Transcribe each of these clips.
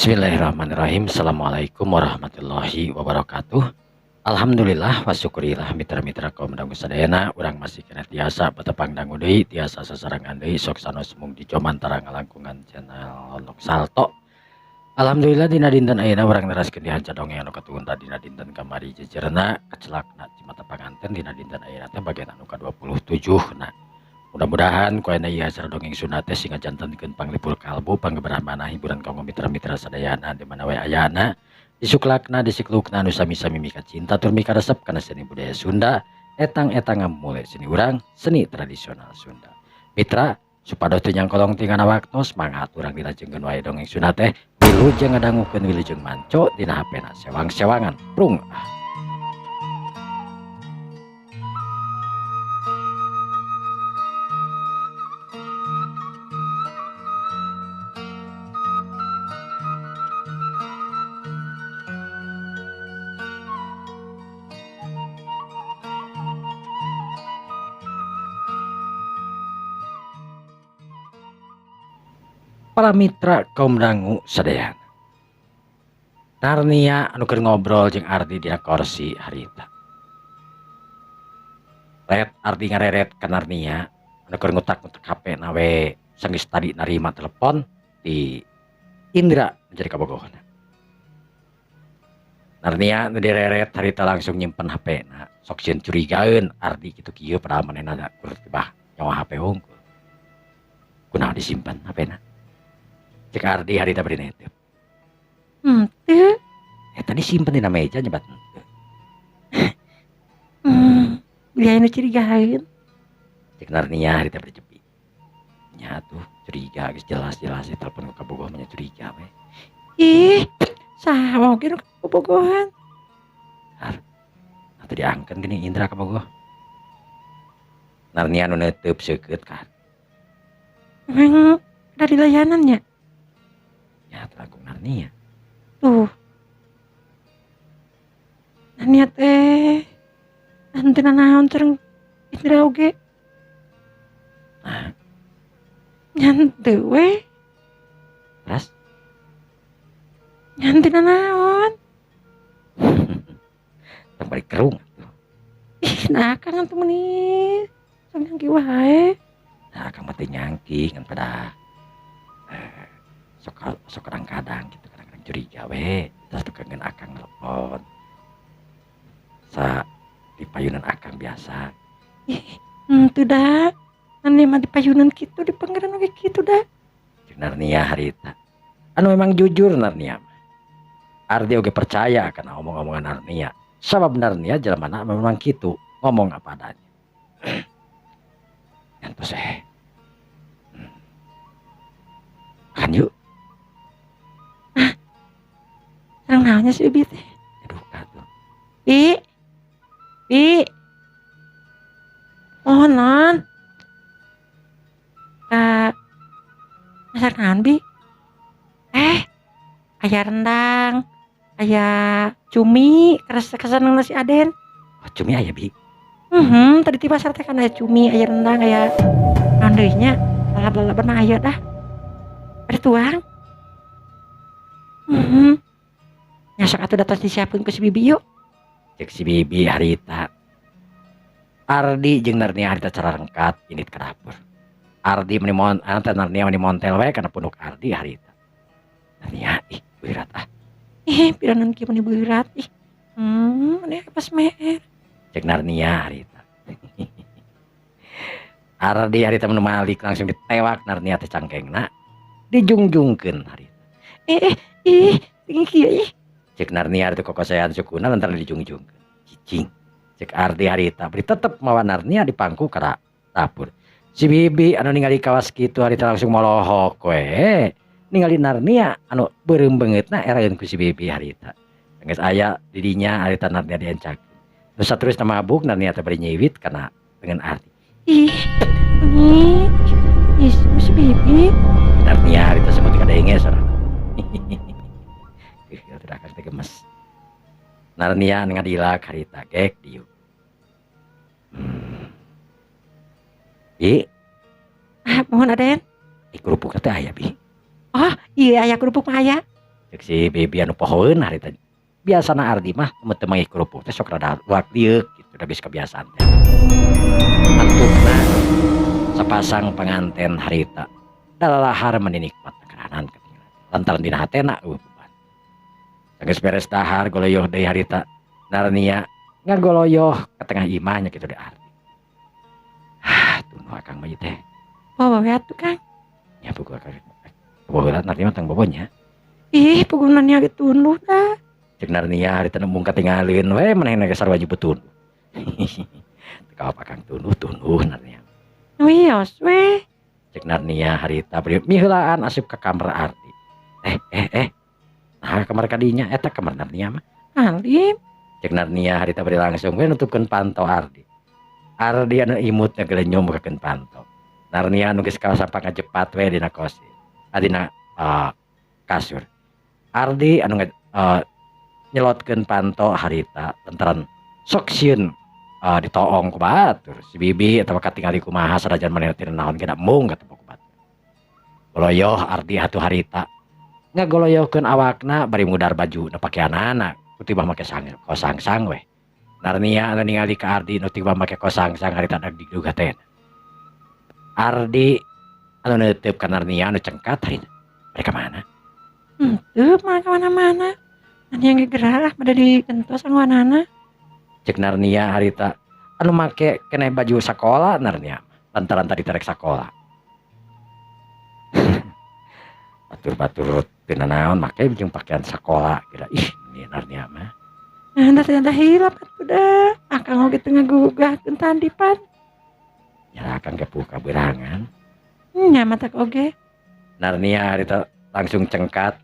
Bismillahirrahmanirrahim. Assalamualaikum warahmatullahi wabarakatuh. Alhamdulillah wa syukurillah, mitra-mitra kaum dangu sadayana, urang masih keneh tiasa patepang dangu deui, tiasa sasarengan deui, sok sanos mung di Comantara ngalangkungan channel Lok Salto. Alhamdulillah, dina dinten ayeuna urang neraskeun di hanca dongeng anu katunda dina dinten kamari, jejerna kecelakna Cimata Panganten. Dina dinten ayeuna teh bagian anu ka-27. Nah, mudah-mudahan ku ayeuna ieu acara dongeng Sunda teh sing ngajantenkeun panglipur kalbu, panggeberah manah, hiburan kanggo mitra-mitra sadayana di mana wae ayana, disuklakna disiklukna, anu sami-sami mika cinta tur mika resep kana seni budaya Sunda, etang-etang ngamumule seni urang, seni tradisional Sunda. Mitra, supados teu nyangkolong tingana waktos, mangga urang dilajengkeun wae dongeng Sunda teh. Wilujeng ngadangukeun, wilujeng manco dina HP-na sewang-sewangan prung ah. Para mitra kaum dangu sadayana, Narnia anu keur ngobrol jeung Ardi dina korsi harita. Ret Ardi ngareret ka Narnia anu keur ngutak-ngutak HP na we sanggeus tadi narima telepon di Indra menjadi kabogohna. Narnia nu direret harita langsung nyimpen HP na, sok sieun curigaeun Ardi kitu kieu, padahal manehna keur tibah nyawa HP hungkul. Kunaon disimpan HP na? Cek Ardi harita bari netep. Henteu. Eta disimpen dina meja nyebat henteu. Bilih aya nu curigaeun. Cek Narnia harita bari jepi. Nya tuh curiga geus jelas-jelas telepon ku kabogoh mah curiga we. Ih, saha oge nu kabogohan? Har. Atuh diangkeun geuning Indra kabogoh. Narnia nu neuteub seukeut ka. Emang dari layanannya? Ya, langkung Narnia. Tuh. Narnia teh henteu nanaon sareng Indra oge. Nah. Nya henteu we. Terus? Nya henteu nanaon. Tong balik kerung atuh. Ih, nah akang atuh meuni sok nyangki wae. Nah, akang mah teu nyangki ngan pada sok sok kadang-kadang gitu, kadang-kadang curiga we, terus tukangan akang telepon sa di payunan akang biasa. Ih, henteu da. Narnia mah di payunan kitu, di panggeran oge kitu da. Cek Narnia harita anu memang jujur Narnia mah. Ardi oge percaya kana omong-omongan Narnia, sabab Narnia jelema memang kitu, ngomong apa adanya. Ngantos eh. Makan yuk. Sareng naonnya si Bibi teh? Aduh, atuh. Bi. Bi. Mohon non. Ka masak naon, Bi? Aya rendang, aya cumi, keres keseneng si Aden. Oh, cumi aya, Bi? Tadi di pasar teh kan aya cumi, aya rendang, aya naon deui nya? Lalap-lalapan mah aya dah. Ada tuang. Nya sok atuh datos disiapkeun ku si Bibi yuk. Cek si Bibi harita. Ardi jeung Narnia harita cararengkat indit ka dapur. Ardi meni mon, teh Narnia meni montel we kana punduk Ardi harita. Narnia, ih beurat ah. Ih, piranan kieu meni beurat ih. Meni pas meher. Cek Narnia harita. Ardi harita menu malik langsung ditewak Narnia teh cangkengna, dijungjungkeun harita. Ih, tinggi kieu ih. Cek Narnia harita kokosean sukuna lantaran dijungjungkeun. Cicing. Cek Ardi harita beri tetep mawa Narnia di pangku ka dapur. Si Bibi anu ningali kawas kitu harita langsung molohok we. Ningali Narnia anu beureum beungeutna eraeun ku si Bibi harita. Geus aya di dinya harita Narnia diencak. Nu saterusna mabuk Narnia teh bari nyiwit kana dengan Ardi. Ih, ih, ih, si Bibi. Narnia harita semut kadenge sorana. Ih, tidak akan teh gemes. Narnia ngadilak harita gek diuk. Bi. Ah, mohon Aden. Ih, kerupuk teh aya, Bi. Oh, iya aya kerupuk mah aya. Cek si Bibi anu pohoeun harita. Biasana Ardi mah mun teu manggih kerupuk teh sok rada luak lieuk gitu da geus kebiasaan teh. Antukna sapasang panganten harita dalalahar meni nikmat keranan ketinggalan. Lantaran dina hatena eueuh beban. Geus beres dahar goloyoh deui harita Narnia ngagoloyoh ke tengah imahnya kitu deui Ardi. Hah, tunduh akang mah ieu teh. Bobo we atuh Kang. Nya puguh akang. Bobo heula Narnia mah tong bobo nya. Ih, puguh Narnia ge tunduh dah. Cek Narnia harita embung katinggalin we manehna ge sarua juput tunduh. Teu kaop akang tunduh tunduh Narnia. Wios we. Cek Narnia harita bari miheulaan asup ka kamar Ardi. Eh. Nah kamar kadinya eta kamar Narnia mah. Alim. Cek Narnia harita bari langsung we nutupkeun panto Ardi. Ardi anu imut ngagelenyum mukakeun panto. Narnia anu geus kasampang ngajepat we dina kos. Dina kasur. Ardi anu nyelotkeun panto harita lantaran sok sieun ditoong ku batur si Bibi atawa katingali kumaha sanajan manehna teu naon ge da embung katemu ku batur. Goloyoh Ardi atuh harita ngagoloyohkeun awakna bari mudar baju na pakeanana kutibah make kosangsang we. Narnia anu ningali ka Ardi nu tibah make kosangsang harita dagdugdug hatena. Ardi anu neuteub ka Narnia anu cengkat harita. Mereka mana? Henteu mah ka mana-mana. Narnia ge gerah bade digentos anggoanana. Cek Narnia harita anu make keneh baju sakola Narnia lantaran tadi terek sakola. Batur-batur teu nanaon make jeung pakaian sakola kira ih ini Narnia mah. Nah, da teh hilap atuh da. Akang oge teu ngagugahkeun tadi pan. Ya akang ge puguh kaberangan. Nya matak oge. Narnia harita langsung cengkat.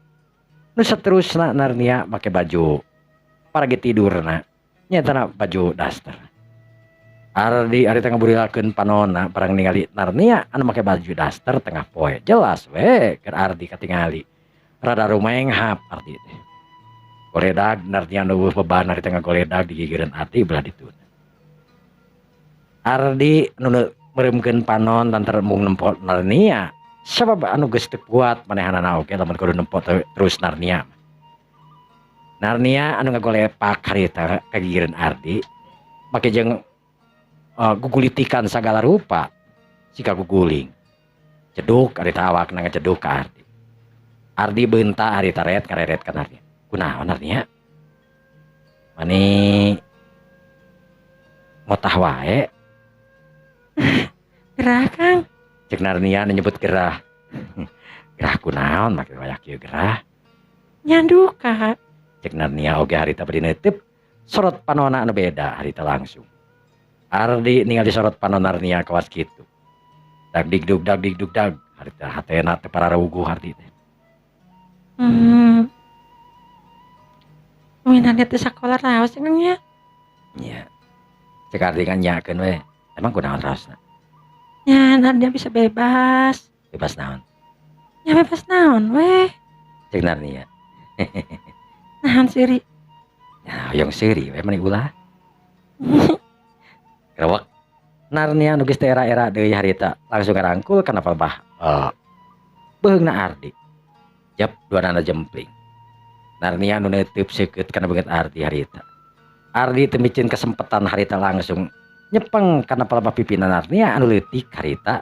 Nu saterusna Narnia make baju paragi tidurna. Nyatana baju daster. Ardi harita ngaburilakeun panonna barang ningali Narnia anu make baju daster tengah poe. Jelas we keur Ardi katingali. Rada rumenghap Ardi teh. Goledag Narnia nu eueuh beban harita ngagoledag di gigireun Ardi belah ditu. Ardi nu meureumkeun panon lantaran embung nempo Narnia. Sabab anu geus teu kuat manehanana oge lamun kudu nempo terus Narnia. Narnia anu ngagolepak harita ka gigireun Ardi make jeung gugulitikan sagala rupa siga guguling. Ceduk harita awakna ngaceduk ka Ardi. Ardi beunta harita ret kareret ka Narnia. Kunaon Narnia? Mani motah wae. Gerah Kang. Cek Narnia nu nyebut gerah. Gerah kunaon make wayah kieu gerah? Nya duka. Cek Narnia oge harita bari neuteub sorot panonna anu beda harita langsung. Ardi ningali sorot panon Narnia kawas kitu. Dag digdug dag digdug dag harita hatena teu pararuguh Ardi teh. Winana teh sakola raos Kang nya. Nya. Cek Ardi kan nyakeun we. Emang kunaon raosna? Nya Narnia bisa bebas. Bebas naon? Nya bebas naon we. Cek Narnia. Nahan seuri. Ya hoyong seuri we meni ulah. Grewek. Narnia nu geus teu era-era deui harita langsung ngarangkul kana palebah beuheungna Ardi. Jep duanana jempling. Narnia nu neuteub seukeut kana beungeut Ardi harita. Ardi teu miceun kesempatan harita langsung nyepeng kana palebah pipina Narnia anu leutik harita.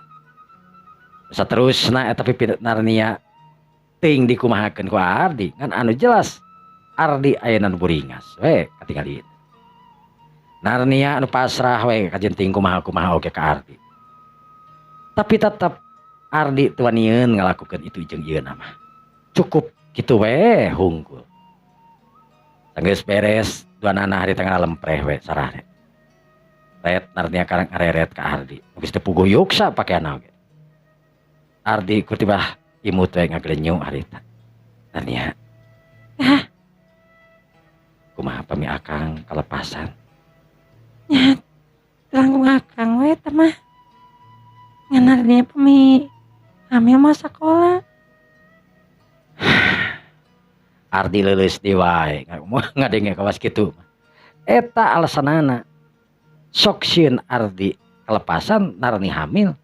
Saterusna eta pipi Narnia teuing dikumahakeun ku Ardi ngan anu jelas Ardi ayeuna nu buringas we katingalieun. Narnia anu pasrah we kajenting kumaha-kumaha oge ka Ardi. Tapi tetep Ardi teu wanieun ngalakukeun itu jeung ieu mah. Cukup kitu we hungkul. Sanggeus beres duanana harita ngalempreh we sarare. Ret Narnia karang ngareret ka Ardi. Geus teu puguh yuksa pakeanna oge. Ardi kutibah imut we ngagelenyu harita. Narnia. Hah? Kumaha pami akang kalepasan? Nya langkung akang we teh mah. Ngan Narnia pami hamil mah sakola. Ardi leuleus deui wae ngadenge kawas kitu. Eta alasanana. Sok sieun Ardi kalepasan Narni hamil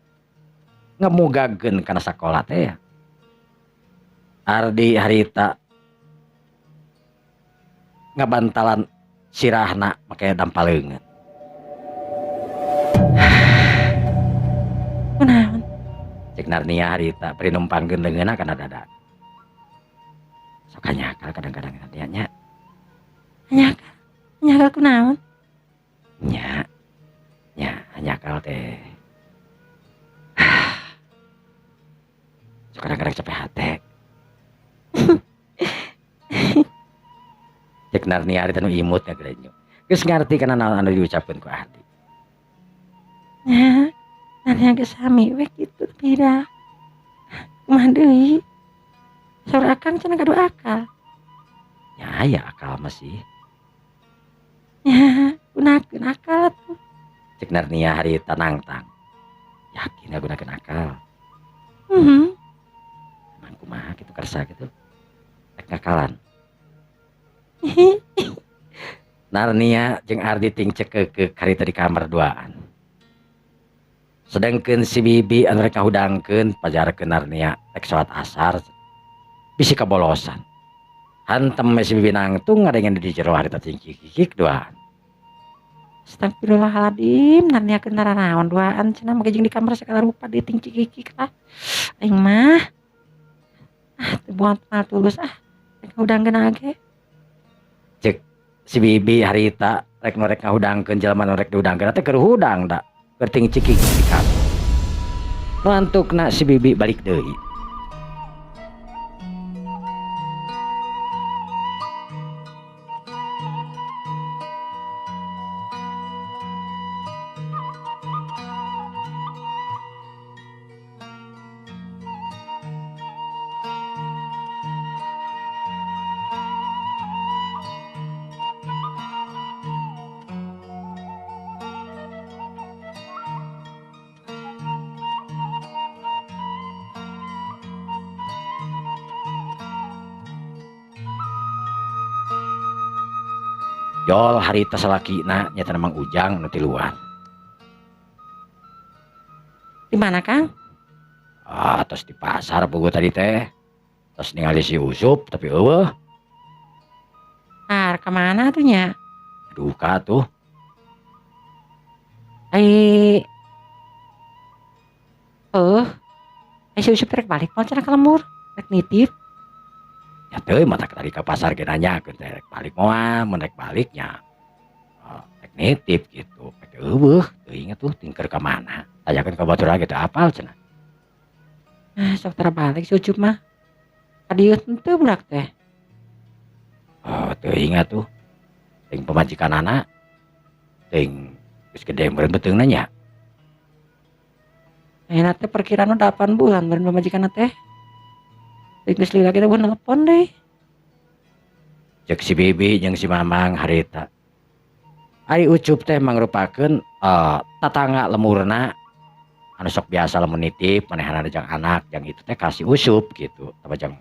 ngemugageun kana sakola teh. Ardi harita Ngabantalan sirahna make dampal leungeun. Kunaon? Cek Narnia harita bari numpangkeun leungeunna kana dada. Sok nyakal kadang-kadang Narnia nya. Nyakal. Nyakal kunaon? Nya. Nya nyakal teh. Sok kadang-kadang capek hate. Cek Narnia harita nu imut ngagelenyu. Geus ngarti kana naon anu diucapkeun ku Ardi. Nya, Narnia geus sami we kitu pira. Kumaha deui? Saur akang cenah gaduh akal. Nya aya akal mah sih. Nya, gunakeun akal atuh. Cek Narnia harita nangtang. Yakin ngagunakeun akal. Heeh. Emang kumaha kitu kersa kitu? Rek ngakalan. Narnia jeung Ardi ting cekekeuk harita di kamar duaan. Sedangkeun si Bibi anu rek ngahudangkeun pajarkeun Narnia rek salat asar bisi kabolosan. Hantem we si Bibi nangtung ngadengen di jero harita ting kikik duaan. Astagfirullahaladzim, Narnia keur naranaon duaan cenah make jeung di kamar sagala rupa deui ting cikikik lah. Aing mah ah teu buang mah tulus ah. Rek ngahudangkeun age. Cek si Bibi harita rek nu rek ngahudangkeun jelema nu rek dihudangkeun teh keur hudang da. Keur ting cikik di kamar. Nu antukna si Bibi balik deui. Jol harita salakina nyata Mang Ujang nu tiluan. Di mana Kang? Ah, tos di pasar puguh tadi teh. Tos ningali si Usup tapi eueuh. Ah, ka mana tuh nya? Duka tuh. Ai. Ai si Usup rek balik moal cenah ka lembur, rek nitip. Ya teu mata tadi ka pasar ge nanyakeun teh rek balik moal, mun rek balik nya rek nitip gitu. Rek eueuh, teuing atuh tingker ka mana. Tanyakeun ka baturan ge teu apal cenah. Ah, sok tara balik si Ucup mah. Ka dieu henteu budak teh. Oh, teuing atuh. Teuing pamajikanana. Teuing geus gede meureun beuteungna nya. Ayeuna teh perkiraan 8 bulan meureun pamajikanna teh. Geus lila kita buat nelpon deh. Cek si Bibi jeung si Mamang harita. Ari Ucup teh mangrupakeun tatangga lemurna anu sok biasa lamun nitip manehna jang anak jang itu teh kasih Ucup gitu. Tama jang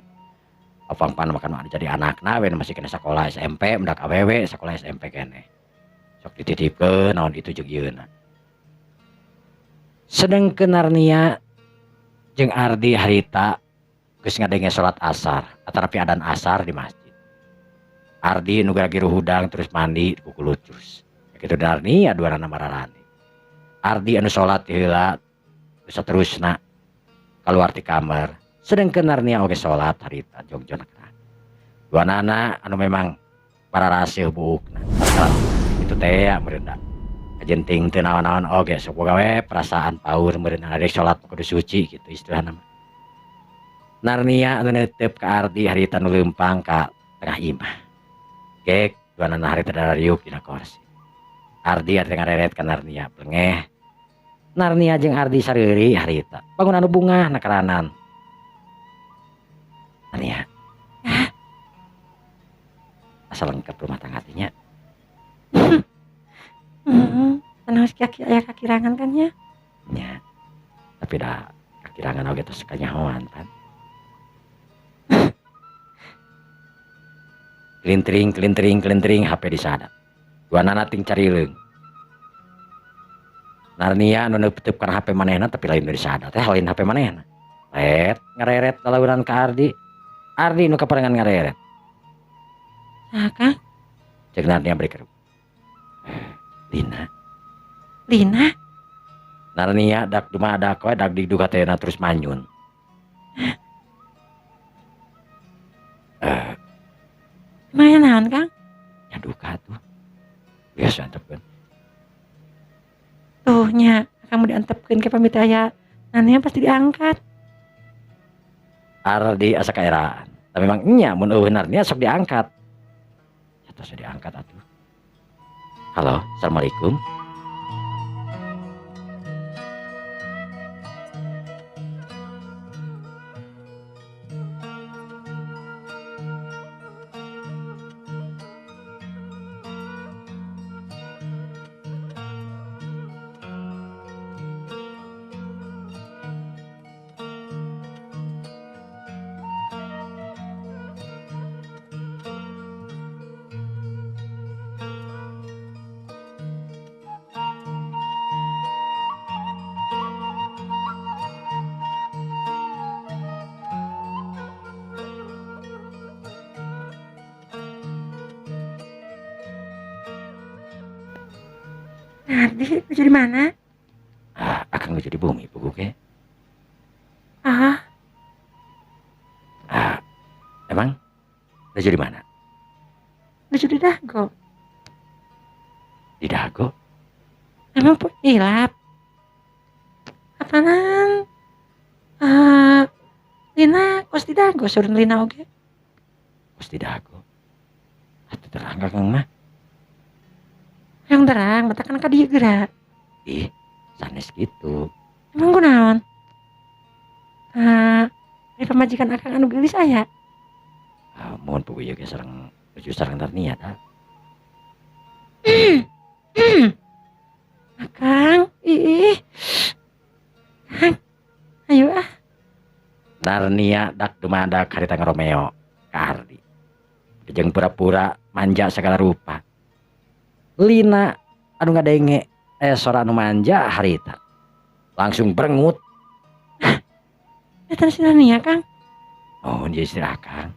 apang-pan makan anu jadi anakna we masih kena sekolah SMP mendak awewe sekolah SMP keneh. Sok dititipkeun naon itu jeung ieuna. Sedengkeun Narnia jeung Ardi harita geus ngadenge salat asar atanapi adan asar di masjid. Ardi nu lagi ruhudang terus mandi kukulucus. Kitu Narnia duanana mararani. Ardi anu salat heula saterusna kaluar ti kamar. Sedengkeun Narnia oge salat harita jogjon. Duanana anu memang pararaseuh buukna. Itu teh meureun da. Kajenting teu naon-naon oge sok boga we perasaan paur meureun ari salat kudu suci gitu istilahna mah. Narnia anu neuteup ka Ardi harita nu leumpang ka tengah imah. Gek duanana harita darariuk dina korsi. Ardi atuh ngareret ka Narnia blengeh. Narnia jeung Ardi sareuri harita. Bangun anu bungah na karanan. Narnia. Ah. Asa lengkap rumah tangga teh nya. Heeh, anu kaki aya kakirangan kan nya? Nya. Tapi da kakirangan oge tos kanyahoan pan. Kelintring, kelintring, kelintring, HP disadap. Duanana ting carileung. Narnia anu neuteup kana HP manehna tapi lain disadap teh lain HP manehna. Ret ngareret lalaunan ka Ardi. Ardi nu kaparengan ngareret. Saha Kang? Cek Narnia beri keruk. Lina. Lina? Narnia dak dumadak we dak digdug hatena terus manyun. Emangnya naon Kang? Nya duka tuh. Biasa antepkeun. Tuh nya, kamu diantepkeun ke pamit aya. Narnia pasti diangkat. Ardi asa kaeraan. Tapi memang nya mun eueuh Narnia sok diangkat. Ya tos diangkat atuh. Halo, assalamualaikum. Ardi, nuju di mana? Ah, akang nuju di bumi, puguh ge. Ah. Ah, emang nuju di mana? Nuju di Dago. Di Dago? Emang hilap. Apanan? Lina kos di Dago, surun Lina oge. Kos di Dago? Atuh terang kakang mah. Yang terang, batakan ka dieu geura. Ih, sanes gitu. Emang kunaon? Ari pamajikan akang anu geulis aya? Ah, mohon puguh ieu ge sareng nuju sareng Narnia tah. Akang, ih. Kang, ayo ah. Narnia dak dumadak harita ngaromeo ka Ardi. Jeung pura-pura manja segala rupa. Lina anu ngadenge sora anu manja harita. Langsung berengut. Eta si Narnia, Kang. Oh, dia istri Akang.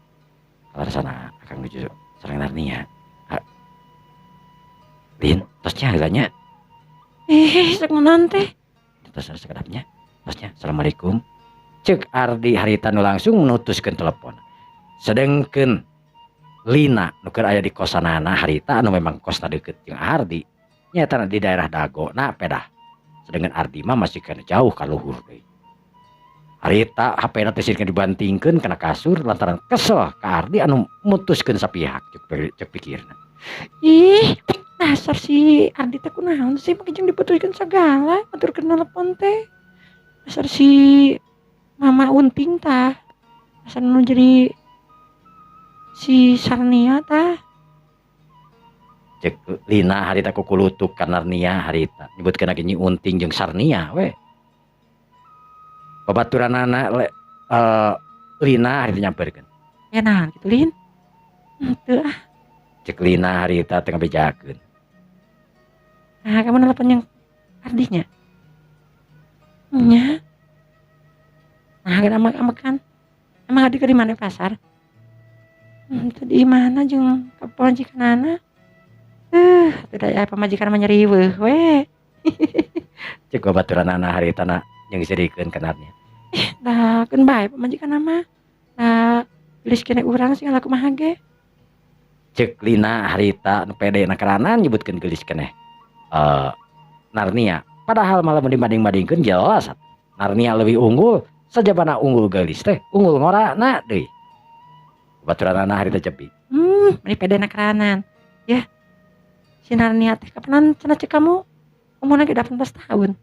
Kalau sana Akang nuju sareng Narnia. Lin, tosnya heulanya. Sok naon teh? Tos sakedapnya. Tosnya, assalamualaikum. Cek Ardi harita nu langsung menutuskeun telepon. Sedengkeun Lina nu keur aya di kosanana harita anu memang kosna deukeut jeung Ardi. Nyaeta di daerah Dago na pedah. Sedengkeun Ardi mah masih kana jauh ka luhur deui. Harita HP-na teh sieun dibantingkeun kana kasur lantaran kesel ka Ardi anu mutuskeun sapihak cek pikirna. Ih, dasar si Ardi teh kunaon sih make jeung diputuskeun sagala aturkeun telepon teh. Dasar si Mama Unting tah. Dasar nu jadi si Sarnia tah. Cek Lina harita kukulutuk ka Narnia harita nyebutkeun lagi Nyi Unting jeung Sarnia we. Babaturanana Lina harita nyamperkeun. Ya naon kitu Lin? Henteu ah. Cek Lina harita teu ngabejakeun. Nah, kamu nelpon yang Ardinya? Nya. Nah, geus amek-amekan. Emang Ardi ke di mana pasar? Teu di mana jeung pamajikanana? Atuh da pamajikan mah nyeri weuh we. Cek babaturanana harita na jeung serikeun ka Narnia. Dah keun bae pamajikanna mah. Da geulis keneh urang sih ngalakumaha ge. Cek Lina harita nu pede na keranan nyebutkeun geulis keneh. Narnia padahal malah mun dibanding-bandingkeun jelas Narnia leuwih unggul sajabana unggul geulis teh unggul ngorana deui. Baturanana harita cepi. Meni pede na keranan. Ya. Si Narnia teh kapanan cenah cek kamu umurna ge 18 tahun.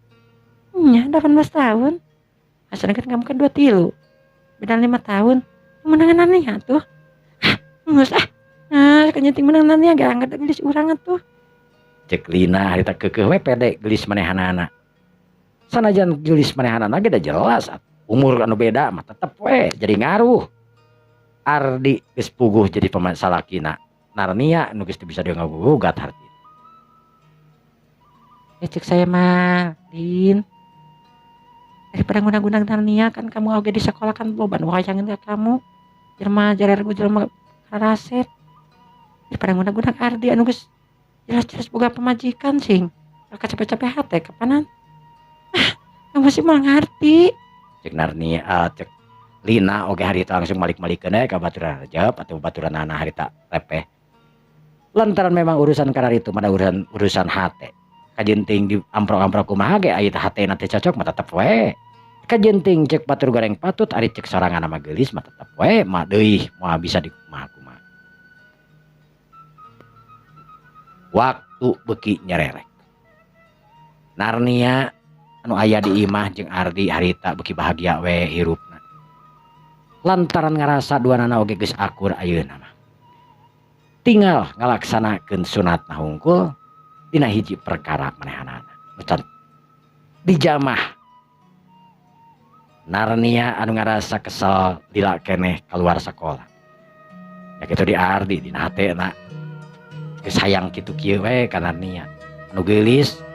Nya 18 tahun. Asa kan kamu kan 23. Beda 5 tahun. Menangan Narnia tuh. Ah, geus ah. Nah, kenyeting menang Narnia ge angkat geulis urang atuh. Cek Lina harita keukeuh we pede geulis manehanana. Sanajan geulis manehanana ge da jelas umur anu beda mah tetep we jadi ngaruh. Ardi geus puguh jadi pemain salakina. Narnia nu geus teu bisa digagugat harti. Ya cek saya mah, Lin. Daripada ngundang-ngundang Narnia kan kamu oge di sekolah kan loba nu hayangeun ka kamu. Jelema jarer jelema karasep. Daripada nguna-guna Ardi anu geus jelas-jelas boga pamajikan sing. Capek-capek hate kapanan. Ah, kamu sih moal ngarti. Cek Narnia, cek Lina oge harita langsung malik-malikeun we ka baturan Rejep atau baturanana harita repeh. Lantaran memang urusan karar itu mah urusan hate. Kajenting di amprok-amprok kumaha ge aya hatena teh cocok mah tetep we. Kajenting cek batur goreng patut ari cek sorangan mah geulis mah tetep we mah deui moal bisa dikumaha kumaha. Waktu beuki nyererek. Narnia anu aya di imah jeung Ardi harita beuki bahagia we hirupna. Lantaran ngarasa duanana oge geus akur ayeuna mah. Tinggal ngalaksanakeun sunatna hungkul dina hiji perkara manehanana. Can dijamah. Narnia anu ngarasa kesel lila keneh keluar sekolah. Ya kitu di Ardi dina hatena. Geus hayang kitu kieu we ka Narnia. Anu geulis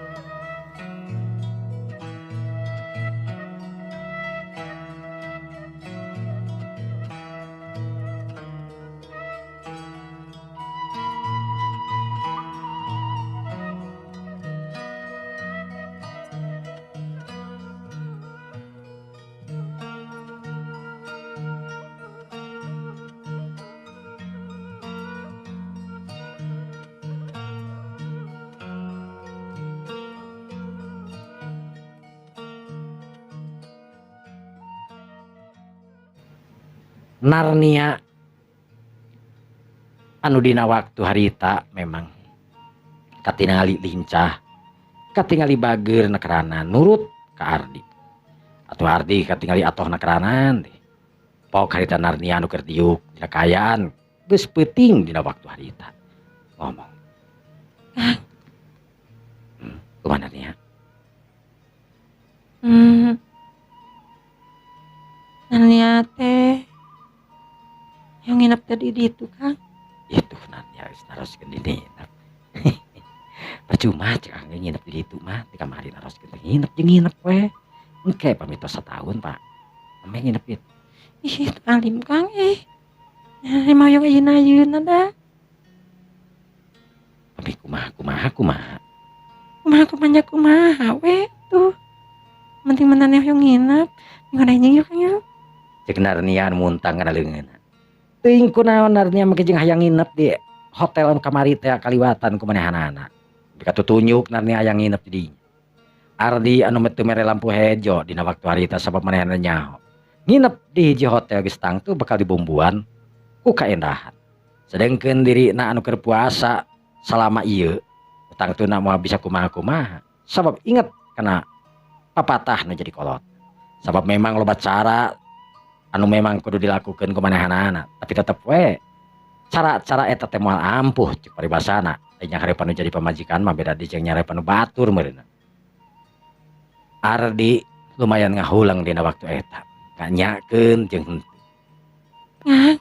Narnia anu dina waktu harita memang katingali lincah, katingali bager nekerana nurut ka Ardi. Atuh Ardi katingali atoh nekeranan teh. Pok harita Narnia anu keur diuk dina kaayaan geus peuting dina waktu harita. Ngomong. Kang. Kumaha Narnia? Narnia teh yang nginep tadi di itu Kang. Itu Narnia geus naroskeun di nginep. Percuma cek Kang nginep di ditu mah di kamari naroskeun teh nginep jeung nginep we. Engke pamit satahun Pak. Ame nginep ieu. Ih, alim Kang ih. Nyari mau yang ayeuna-ayeuna da. Tapi kumaha kumaha kumaha. Kumaha kumaha kumaha we tuh. Penting menaneh yang nginep. Minggu anjing yuk Kang yuk. Cek Narnia muntang kana leungeunna. Teuing kunaon Narnia make jeung hayang nginep di hotel anu kamari teh kaliwatan ku manehanana. Dikatutunyuk Narnia hayang nginep di dinya. Ardi anu teu mere lampu hejo dina waktu harita sabab manehna nyaho. Nginep di hiji hotel geus tangtu bakal dibumbuan ku kaendahan. Sedengkeun dirina anu keur puasa salama ieu tangtuna moal bisa kumaha-kumaha sabab inget kana papatah nu jadi kolot. Sabab memang loba cara anu memang kudu dilakukeun ku manehanana, tapi tetep we cara-cara eta teh moal ampuh cek paribasana. Aya nyarepan nu jadi pamajikan mah beda deui jeung nyarepan nu batur meureunna. Ardi lumayan ngahulang dina waktu eta. Nganyakeun jeung henteu. Nah,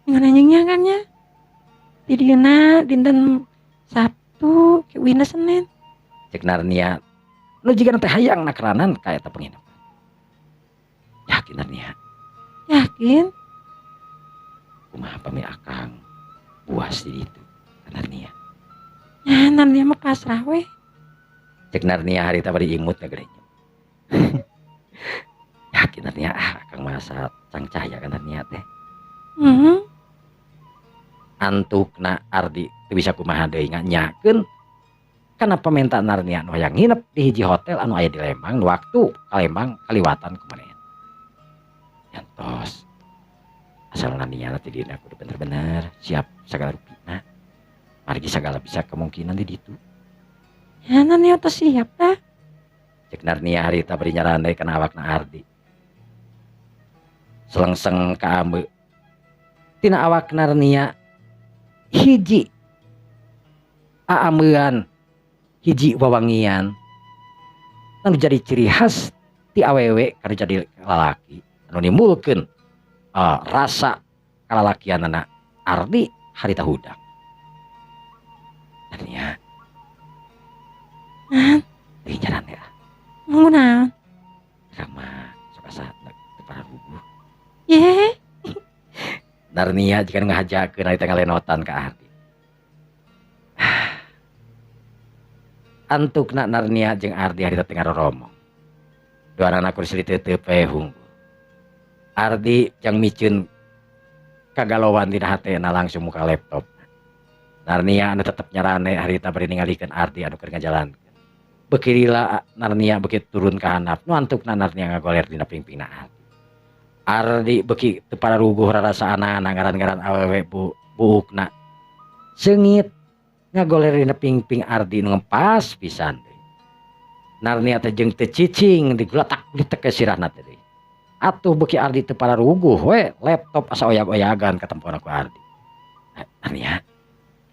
ngananyingnya kan nya. Di dieuna dinten Sabtu, ke wina Senin. Cek Narnia, nu jiga teh hayang nakeranan ka eta penginapan. Yakin Narnia? Yakin? Kumaha pami akang puas di ditu ka Narnia. Ya, Narnia mah pasrah we. Cek Narnia harita bari imut ngagerenyem. Yakin Narnia, ah akang masa cang cahaya ka Narnia teh. Antukna Ardi teu bisa kumaha deui nganyakeun kana pamentaan Narnia nu hayang nginep di hiji hotel anu aya di Lembang nu waktu ka Lembang kaliwatan ku manehna. Yantos asal Narnia teh dina kudu bener-bener siap sagala rupina. Margi sagala bisa kemungkinan di ditu. Ya Narnia tos siap dah. Cek Narnia harita bari nyarande kana awakna Ardi. Selengseng ka ambe. Tina awak Narnia hiji aameuan hiji wawangian anu jadi ciri khas ti awewe kana jadi lalaki anu nimbulkeun rasa kalalakianana Ardi harita hudang. Narnia. Teuing nyarande ah. Mau naon? Akang mah sok asa teu pararuguh. Ye. Narnia jika ngahajakeun ari teh ngalenotan ka Ardi. Antukna Narnia jeung Ardi harita teh ngaroromong. Duanana kursi diteuteup we hungkul. Ardi jang miceun kagalowan dina hatena langsung muka laptop. Narnia anu tetep nyarane harita bari ningalikeun Ardi anu keur ngajalankeun. Beuki lila Narnia beuki turun ka handap, nu antukna Narnia ngagoler dina pingpingna Ardi. Ardi beuki teu pararuguh rarasaanana ngaran-ngaran awewe buukna. Seungit ngagoler dina pingping Ardi nu ngempas pisan deui. Narnia teh jeung teu cicing digulatak-gulitek ke sirahna teh deui. Atuh beuki Ardi teu pararuguh we laptop asa oyag-oyagan katempona ku Ardi. Narnia.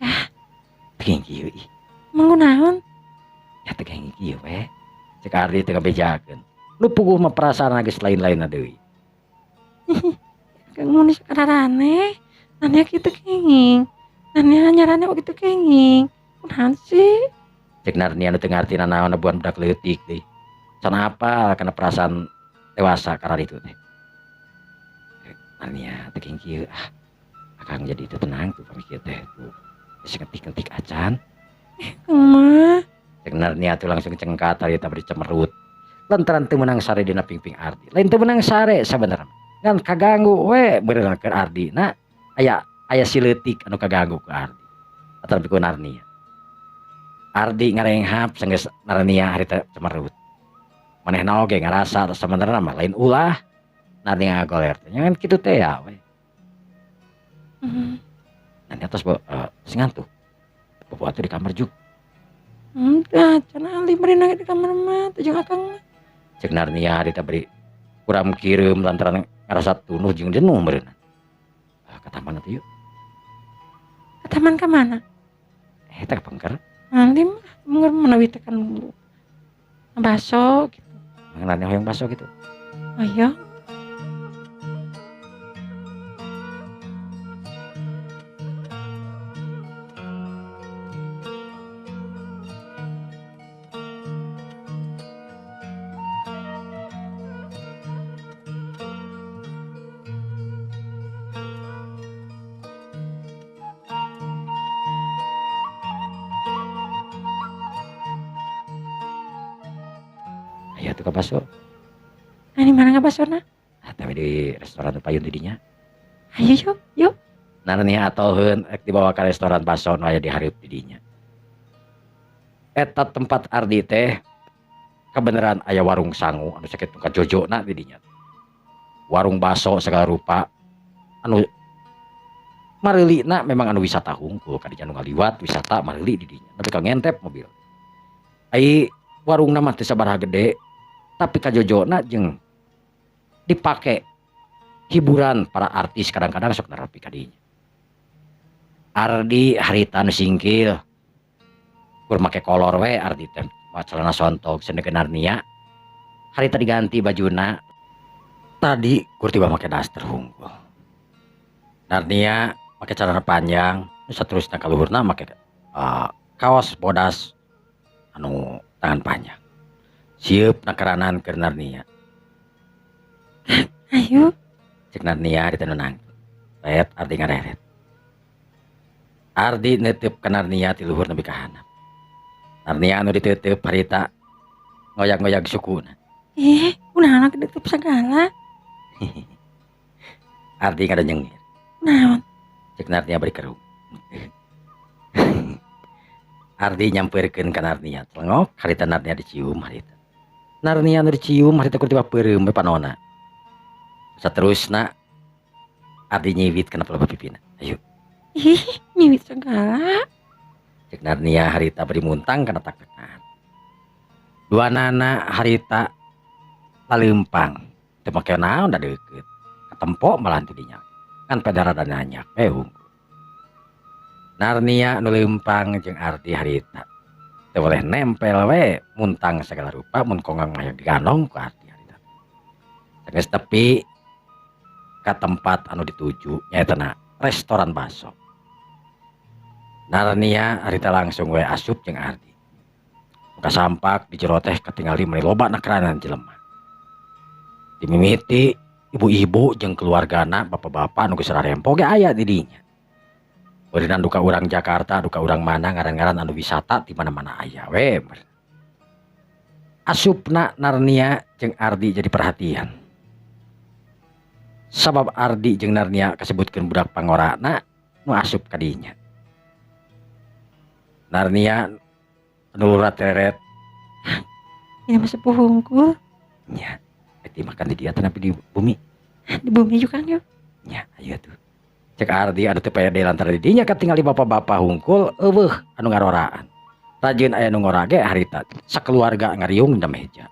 Ah. Teu kieu ih. Manggunaon? Ya teu kieu we. Cek Ardi teh ngabejakeun. Nu puguh mah perasaan geus lain-lainna deui. Kang mun sakararane, Narnia kitu kenging. Narnia nyarane oge kitu kenging. Kunaon sih? Cek Narnia nu teu ngarti nanaon buan budak leutik deui. Can apal kana perasaan dewasa kararitu teh. Narnia teu kenging kieu ah. Akang jadi teu tenang tuh pamikir teh tuh. Geus ngetik-ngetik acan. Kang mah. Cek Narnia tuh langsung cengkat harita bari cemerut. Lantaran teu meunang sare dina pingping Ardi. Lain teu meunang sare sabenerna. Ngan kaganggu we beureunan keur Ardi. Na aya si leutik anu kaganggu ku Ardi. Atawa ku Narnia. Ardi ngarenghap sanggeus Narnia harita cemerut. Manehna oge ngarasa sabenerna mah lain ulah. Narnia ngagoler teh nya kan kitu teh ya we. Narnia tos geus ngantuk. Bobo atuh di kamar juk. Henteu, cenah ali bari nangis di kamar mah teh jeung akang mah. Cek Narnia harita bari kuram kireum lantaran ngarasa tunuh jeung jenuh meureunna. Ah, ka taman atuh yuk. Ka taman ka mana? Eta ka pengker. Nanti mah meureun menawi teh kan baso gitu. Mang Narnia hoyong baso gitu. Hoyong. Aya tuh ka baso. Nah, di mana ngabasona? Ah, tapi di restoran payun di dinya. Ayo yuk, yuk. Narnia atoheun rek dibawa ka restoran baso nu aya di hareup di dinya. Eta tempat Ardi teh kebenaran aya warung sangu anu sakitu kajojona di dinya. Warung baso segala rupa anu mareulina memang anu wisata hungkul kadinya nu ngaliwat wisata mareuli di dinya. Tapi ka ngentep mobil. Ai warungna mah teu sabaraha gede tapi kajojona jeung dipake hiburan para artis kadang-kadang sok nerepi ka dinya. Ardi harita nu singkil kur make kolor we Ardi teh celana sontog sendeukeun Narnia. Harita diganti bajuna tadi kur tiba make daster hungkul. Narnia make celana panjang nu saterusna ka luhurna make kaos bodas anu tangan panjang. Sieup nakaranan keur Narnia. Ayo. Cek Narnia harita nu nangtung. Ret Ardi ngareret. Ardi neuteup ka Narnia ti luhur nepi ka handap. Narnia anu diteuteub harita ngoyag-ngoyag sukuna. Ih, kunaon diteup sagala? Ardi ngadenyengir. Naon? Cek Narnia bari kerung. Ardi nyampeurkeun ka Narnia. Telengok harita Narnia dicium harita. Narnia anu dicium harita kur tiba peureum we panona. Saterusna Ardi nyiwit kana pelebet pipina. Ayo. Ih, nyiwit segala. Cek Narnia harita bari muntang kana taktekan. Duanana harita laleumpang. Teu make naon da deukeut. Katempo malah teu dinya. Kan pada rada nanyak we hungkul. Narnia nu leumpang jeung Ardi harita. Teu boleh nempel we muntang segala rupa mun kongang mah diganong ku Ardi harita. Geus tepi ka tempat anu dituju nyaeta na restoran baso. Narnia harita langsung we asup jeung Ardi. Muka sampak di jero teh katingali meuni loba nakranan jelema. Dimimiti ibu-ibu jeung keluargana bapak-bapak nu geus rarempo ge aya di dinya. Meureunan duka urang Jakarta, duka urang mana ngaran-ngaran anu wisata di mana-mana aya we. Asupna Narnia jeung Ardi jadi perhatian. Sabab Ardi jeung Narnia kasebutkeun budak pangorana nu asup ka dinya. Narnia anu lurat reret. Ini mah sepuh hungkul. Nya, rek dimakan di dia tapi di bumi. Di bumi juga kan yuk. Nya, ayo tuh. Cek Ardi anu teu pede lantaran di dinya katingali bapak-bapak hungkul eueuh anu ngaroraan. Rajin aya nu ngora ge harita sakeluarga ngariung dina meja.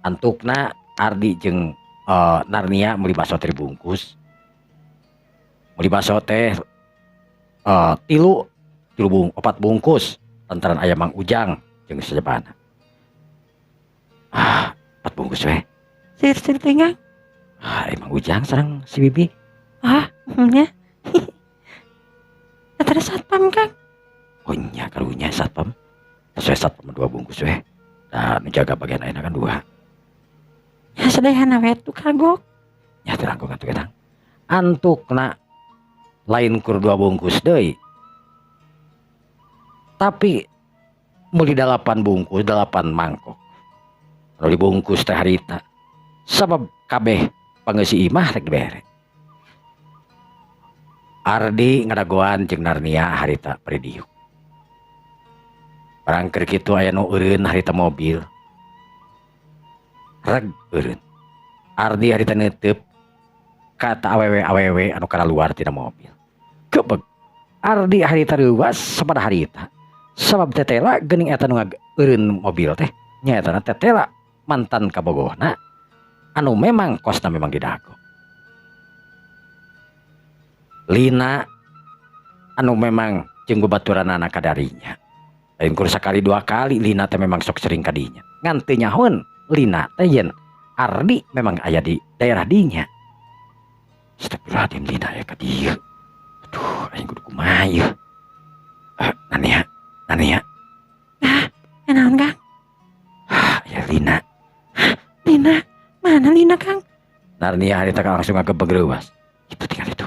Antukna Ardi jeung Narnia meuli baso teh dibungkus. Meuli baso teh tilu tilu bung, opat bungkus lantaran aya Mang Ujang jeung sejebana. Ah, 4 bungkus we. Sir-sir tinggal. Ah, Mang Ujang sareng si Bibi. Ah, nya. Eta ada satpam, Kang. Oh nya karunya satpam. Sesuai satpam 2 bungkus we. Da nu jaga bagian ayeuna kan 2. Ya sadayana we tuh kagok. Ya teu langkung atuh eta. Antukna lain kur 2 bungkus deui. Tapi meuli 8 bungkus, 8 mangkok. Anu dibungkus teh harita. Sabab kabeh pangeusi imah rek dibere. Ardi ngadagoan jeung Narnia harita bari diuk. Barang keur kitu aya nu eureun harita mobil. Reg eureun. Ardi harita neuteub ka ta awewe-awewe anu kalaluar tina mobil. Kebeg. Ardi harita reuwas sapada harita. Sabab tetela geuning eta nu ngeureun mobil teh nyaeta tetela mantan kabogohna anu memang kosna memang di Dago. Lina anu memang jeung babaturanana kadarinya. Lain kur sakali 2 kali Lina teh memang sok sering kadinya. Ngan teu nyahoeun Lina teh yen Ardi memang aya di daerah dinya. Astagfirullahaladzim, Lina aya ka dieu. Aduh, aing kudu kumaha ieu? Nania, Nania. Ah, naon Kang? Ah, aya Lina. Hah, Lina? Mana Lina, Kang? Narnia harita langsung ngagebeg reuwas. Itu tinggal itu.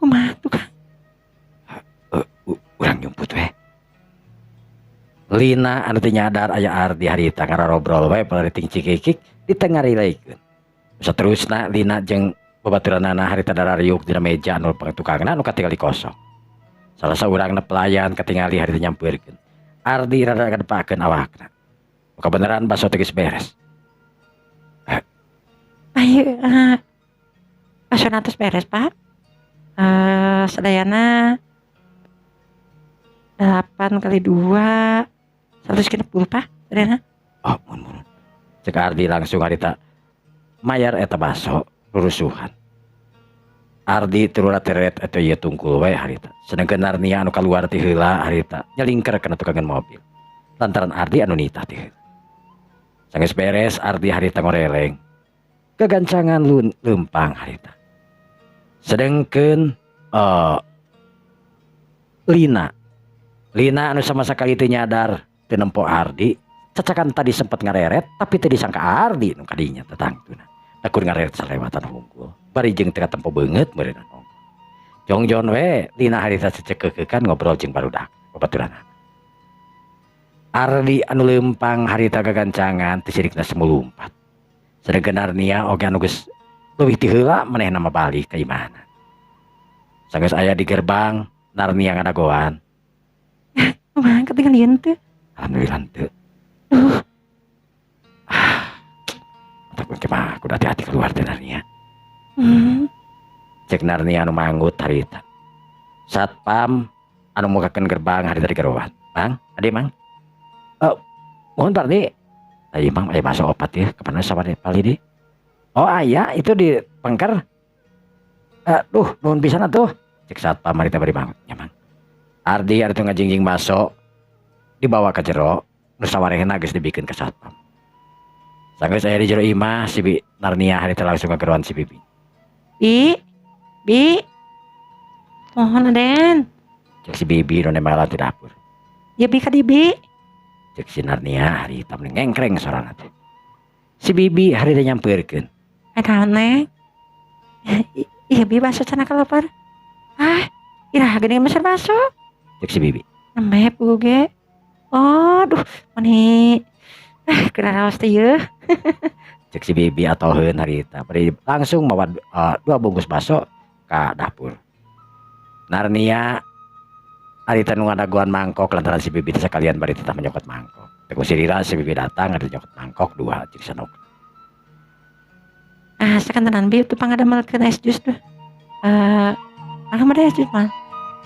Kumaha tuh, Kang? Urang nyumput we. Lina anu teu nyadar aya Ardi harita ngarobrol we palariting cikikik ditengarileikeun. Saterusna Lina jeung babaturanana harita darariuk dina meja anu pangatukangna anu katingali kosong. Salah saurangna pelayan katingali harita nyampeurkeun. Ardi rada kadepakeun awakna. Kabeneran baso teh geus beres. Ayo, baso tos beres, Pak. Sadayana 8 kali 2 160, Pak. Sadayana. Oh, mun mun. Cek Ardi langsung harita mayar eta baso rurusuhan. Ardi turuna teret eta ieu tungkul we harita. Sedengkeun Narnia anu kaluar ti heula harita nyelingker kana tukangan mobil. Lantaran Ardi anu nitah ti heula. Sanggeus beres Ardi harita ngoreleng. Kegancangan leumpang harita. Sedengkeun Lina. Lina anu sama sekali teu nyadar teu nempo Ardi. Cacakan tadi sempat ngareret tapi teu disangka Ardi nu kadinya tetangtuna. Takur ngareret salewatan hungkul. Bari jeung teu katempo beungeut meureunna hungkul. Jongjon we Lina harita cecekekekan ngobrol jeung barudak babaturanna. Ardi anu leumpang harita gagancangan teu sirikna semu lumpat. Sedengkeun Narnia oge anu geus leuwih ti heula manehna mah balik ka imahna. Sanggeus aya di gerbang Narnia ngadagoan. Kumaha ketinggalan teu? Alhamdulillah teu. Ah, takut mah kudu hati-hati keluar teh Narnia. Cek Narnia anu manggut harita. Satpam anu mukakeun gerbang harita di gerowan. Mang, ade mang. Mohon Pak Ardi. Ayo mang, ayo masuk opat ya. Kemana sama pali di? Oh aya itu di pengker. Aduh, nuhun pisan atuh. Cek satpam harita bari manggut nya mang. Ardi harita ngajingjing masuk dibawa ke jero. Nu sawarehna geus dibikeun ka satpam. Sanggeus aya di jero imah si Bi Narnia harita langsung ngageroan si Bibi. Bi, Bi, mohon Aden. Cek si Bibi nu nembalan di dapur. Ya Bi ka di Bi. Cek si Narnia harita meni ngengkreng sorana teh. Si Bibi harita nyampeurkeun. Naon Neng? Iya Bi baso cenah kalapar. Ah, Iraha geuning meser baso? Cek si Bibi. Nembe puguh ge. Oh, duh, meni keur raos teh yeuh. Cek si Bibi atoheun harita. Bari langsung mawa 2 bungkus baso ka dapur. Narnia harita nu ngadaguan mangkok lantaran si Bibi teh sakalian bari teh menyokot mangkok. Teh ku sirira si Bibi datang ada nyokot mangkok 2 cek sanok. Ah, sakantenan Bi teu pangadamelkeun es jus tuh. Akang mah es jus mah.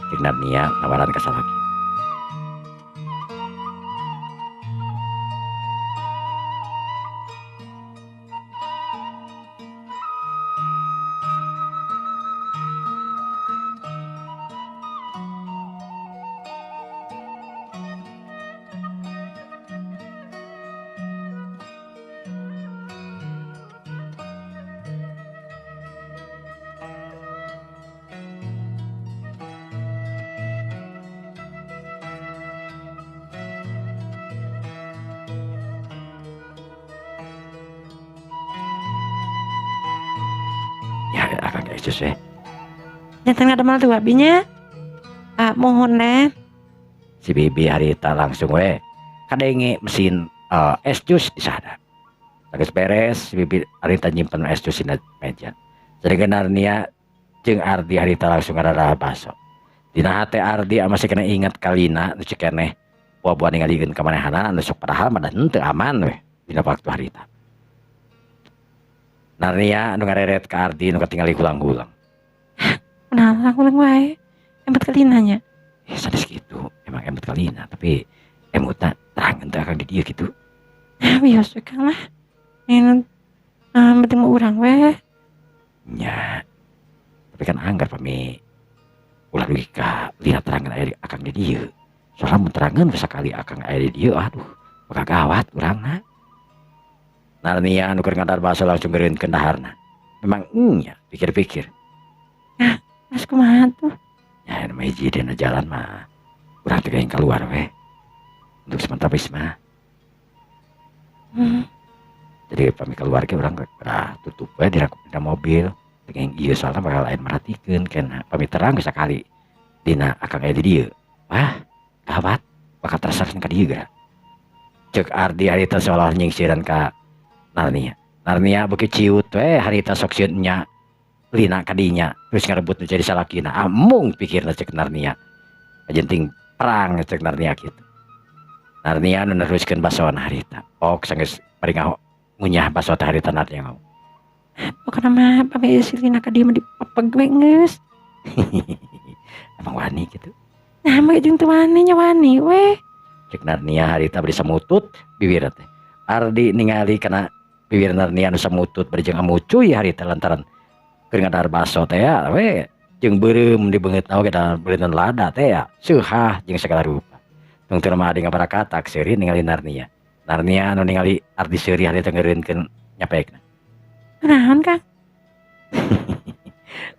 Cek Narnia nawaran ka salaki. Ya, akang es jus we. Janten ngadamel tuh abinya. Ah, mohon deh. Si Bibi harita langsung we kadenge mesin es jus di sana. Geus beres si Bibi harita nyimpen es jus dina meja. Sedengkeun Narnia jeung Ardi harita langsung ngararah baso. Dina hate Ardi masih kena inget kalina nu cek keneh buah-buah ningalikeun ka manehanana nu sok padahal mah henteu aman we dina waktu harita. Narnia nu ngareret ka Ardi nu katingali hulang-hulang. Kunaon hulang wae? Emut kalina nya. Sanes kitu, emang emut kalina tapi emutna terang henteu akang di dieu kitu. Ah, wios we Kang lah. Ini penting mah urang we. Nya. Tapi kan anggar pami ulah dugi ka lina terangan aya akang di dieu. Soalna mun terangan sakali akang aya di dieu aduh, bakal gawat urangna. Narnia anu keur ngadar baso langsung ngeureunkeun daharna. Memang nya pikir-pikir. Ah, mas kumaha tuh? Ya, nu hiji dina jalan mah urang teh geuning keluar we. Untuk sementara wis mah. Jadi pami keluar ge urang geura tutup we dina mobil. Teu ieu soalna bakal lain merhatikeun kena pami terang geus sakali dina akang aya di dieu. Wah, gawat bakal tersareng ka dieu geura. Ceuk Ardi harita seolah nyingsiran ka Narnia. Narnia beuki ciut we harita sok sieun nya lina ka dinya terus ngarebut nu jadi salakina. Amung pikirna ceuk Narnia. Kajenting perang ceuk Narnia kitu. Narnia nu neruskeun basona harita. Ok sanggeus bari ngunyah baso teh harita Narnia ngomong. Pokona mah pami si Lina ka dieu mah dipepeg we geus. Emang wani kitu. Nah, mah jeung teu wani nya wani we. Ceuk Narnia harita bari samutut bibirna teh. Ardi ningali kana bibir Narnia nu samutut bari jeung amucuy harita lantaran keur ngadahar baso teh ya we jeung beureum di beungeutna oge da beureum lada teh ya seuhah jeung sagala rupa. Tungtungna mah Ardi ngabarakatak seuri ningali Narnia. Narnia anu ningali Ardi seuri harita ngeureunkeun nyapeekna. Kunaon Kang?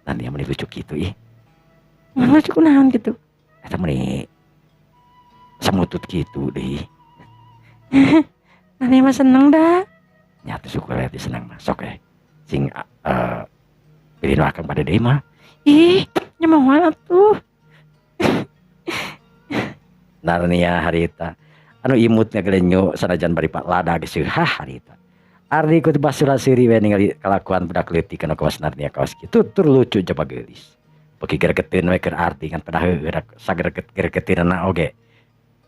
Narnia meni lucu kitu ih. Lucu kunaon kitu? Eta meni samutut kitu deui. Narnia mah seneng dah. Nya teh syukur aya seneng mah sok sing pilih nu akang bade deui mah. Ih, nya moal atuh. Narnia harita anu imut ngagelenyo sanajan bari lada geus seuhah harita. Ardi ku basura seuri we ningali kalakuan budak leutik anu kawas Narnia kawas kitu tur lucu coba geulis. Beuki gregeteun we keur Ardi ngan pedah heueuh sagreget-gregeteunna oge.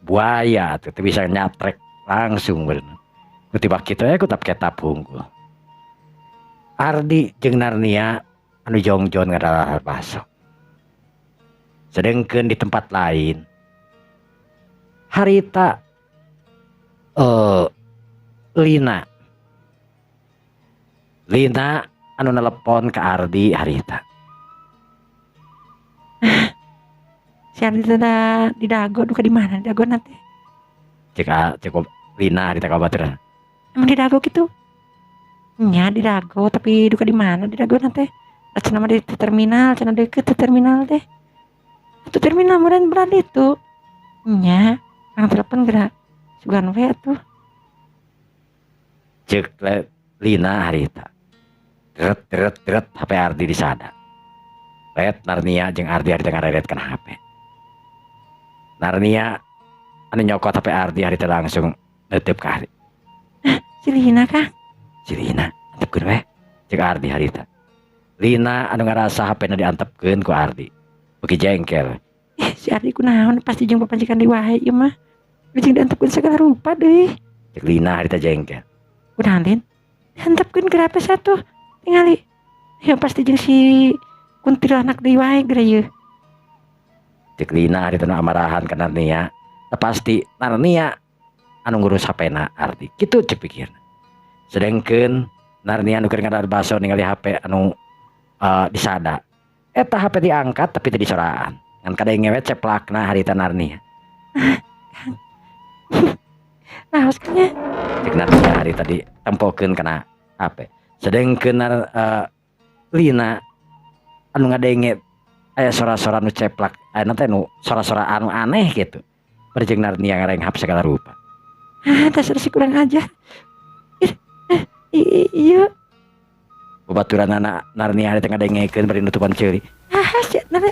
Buaya atuh teu bisa nyatrek langsung beuneu. Ku tiba kitu we ku tap ketap hungkul. Ardi jeung Narnia anu jongjon ngadahar baso. Sedengkeun di tempat lain harita Lina anu nelepon ke Ardi harita. Si Ardi teh di Dago duka di mana? Di Dago nanti. Cek Lina harita ka baturan. Emang di Dago gitu? Nya di Dago tapi duka di mana di Dago nanti? Cenah mah di terminal, cenah deukeut teh terminal teh. Atuh terminal meureun belah ditu. Nya, kang telepon geura. Sugan we atuh. Cek Lina harita. Tret tret tret HP Ardi di sana. Ret Narnia jeung Ardi harita ngareret kana HP. Narnia anu nyokot HP Ardi harita langsung neuteub ka Ardi. Si Lina, Kang. Si Lina, antepkeun we. Cek Ardi harita. Lina anu ngarasa HP na diantepkeun ku Ardi. Beuki jengkel. Ih, si Ardi kunaon, pasti jeung papajikan deui wae ieu mah. Jeung diantepkeun segala rupa deui. Cek Lina harita jengkel. Kunaon, Lin? Diantepkeun geura HP satu. Tingali. Ya pasti jeung si kuntilanak deui wae geura ieu. Cek Lina harita nu amarahan ka Narnia. Pasti Narnia anu ngurus HP na Ardi. Kitu cek pikirna. Sedengkeun Narnia nu keur ngadahar baso ningali HP anu disada. Eta HP diangkat tapi teu disoraan. Ngan kadenge we ceplakna harita Narnia. Naos nya? Cek Narnia harita ditempokeun kana HP. Sedengkeun Lina anu ngadenge aya sora-sora nu ceplak, aya teh nu sora-sora anu aneh gitu. Bari jeung Narnia ngarenghap segala rupa. Ah, dasar si kurang ajar. Ih, iya. Babaturanana Narnia harita ngadengekeun bari nutupan ceuli. Ah, si Narnia.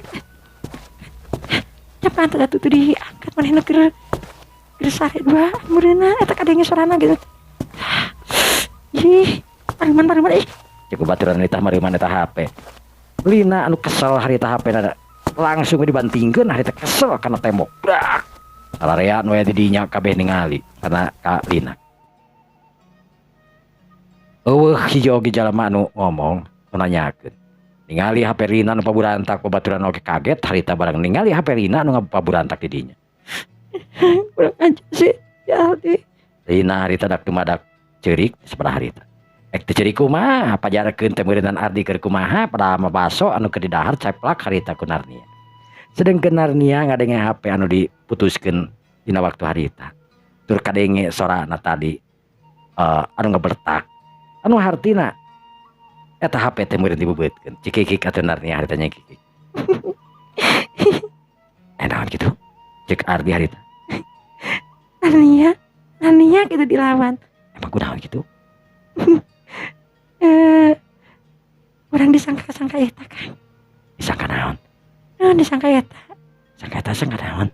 Cepat atuh tuh diangkat manehna keur keur sare dua meureunna eta kadenge sorana gitu. Ih, paruman paruman ih. Cek babaturan eta mareuman eta HP. Lina anu kesel harita HP na langsung dibantingkeun harita kesel kana tembok. Brak. Salarean we di dinya kabeh ningali kana ka Lina. Eueuh hiji oge jalma anu ngomong nu nanyakeun. Ningali HP Lina nu paburantak, babaturan oge kaget harita barang ningali HP Lina anu ngapaburantak di dinya. Kurang ajar sih, ya Aldi. Lina harita dak dumadak ceurik sabaraha harita. Ek teu ceurik kumaha pajarkeun teh meureunan Ardi keur kumaha padahal mah baso anu keur didahar ceplak harita ku Narnia. Sedengkeun Narnia ngadenge HP anu diputuskeun dina waktu harita. Tur kadenge sorana tadi anu ngabertak. Anu hartina eta HP teh meureun dibebeutkeun. Cikikik atuh Narnia harita nya kikik. Naon kitu? Cek Ardi harita. Narnia, Narnia gitu dilawan. Emang kunaon kitu? Orang disangka-sangka eta, Kang. Disangka naon? Naon disangka eta? Sangka eta sangka naon?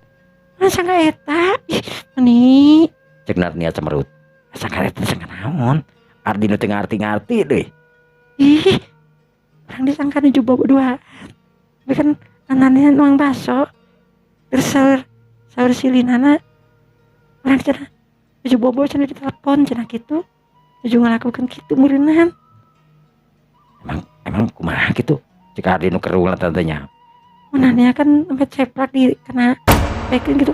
Sangka eta. Ih, meni. Cek Narnia cemerut. Sangka eta sangka naon? Ardi nu teu ngarti-ngarti deui. Ih, orang disangka nuju bobo duaan. Tapi kan anaknya nuang baso. Terus saur si Linana orang cenah nuju bobo cenah ditelepon cenah kitu. Nuju ngalakukeun kitu meureunnan. Emang kumaha kitu? Cek Ardi nu kerul teh nya. Munanya kan sampai ceplak di kena pekeun gitu.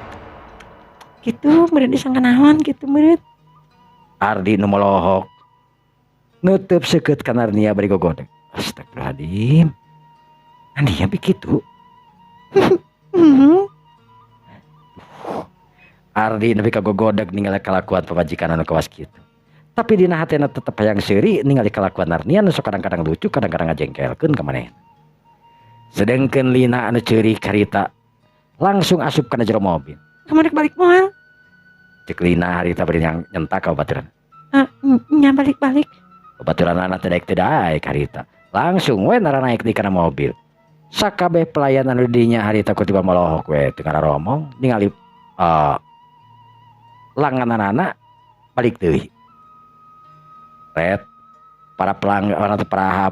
Gitu meureun disangka naon gitu meureun. Ardi nu molohok nutup seukeut ka Narnia bari gogodeg. Astagfirullahaladzim. Narnia begitu. Ardi nepi ka gogodeg ningali kalakuan pamajikan anu kawas kitu. Tapi dina hatena tetep hayang seuri ningali kalakuan Narnia nu sok kadang-kadang lucu kadang-kadang ngajengkelkeun ka manehna. Sedengkeun Lina anu ceurik harita langsung asup kana jero mobil. Kamu rek balik moal? Cek Lina harita bari nyentak ka babaturan. Nya balik-balik. Babaturanana teh daek teu daek harita. Langsung we naranaik di kana mobil. Sakabeh pelayan anu di dinya harita ku tiba molohok we teu ngararomong ningali langgananana balik deui. Ret para pelanggan atau para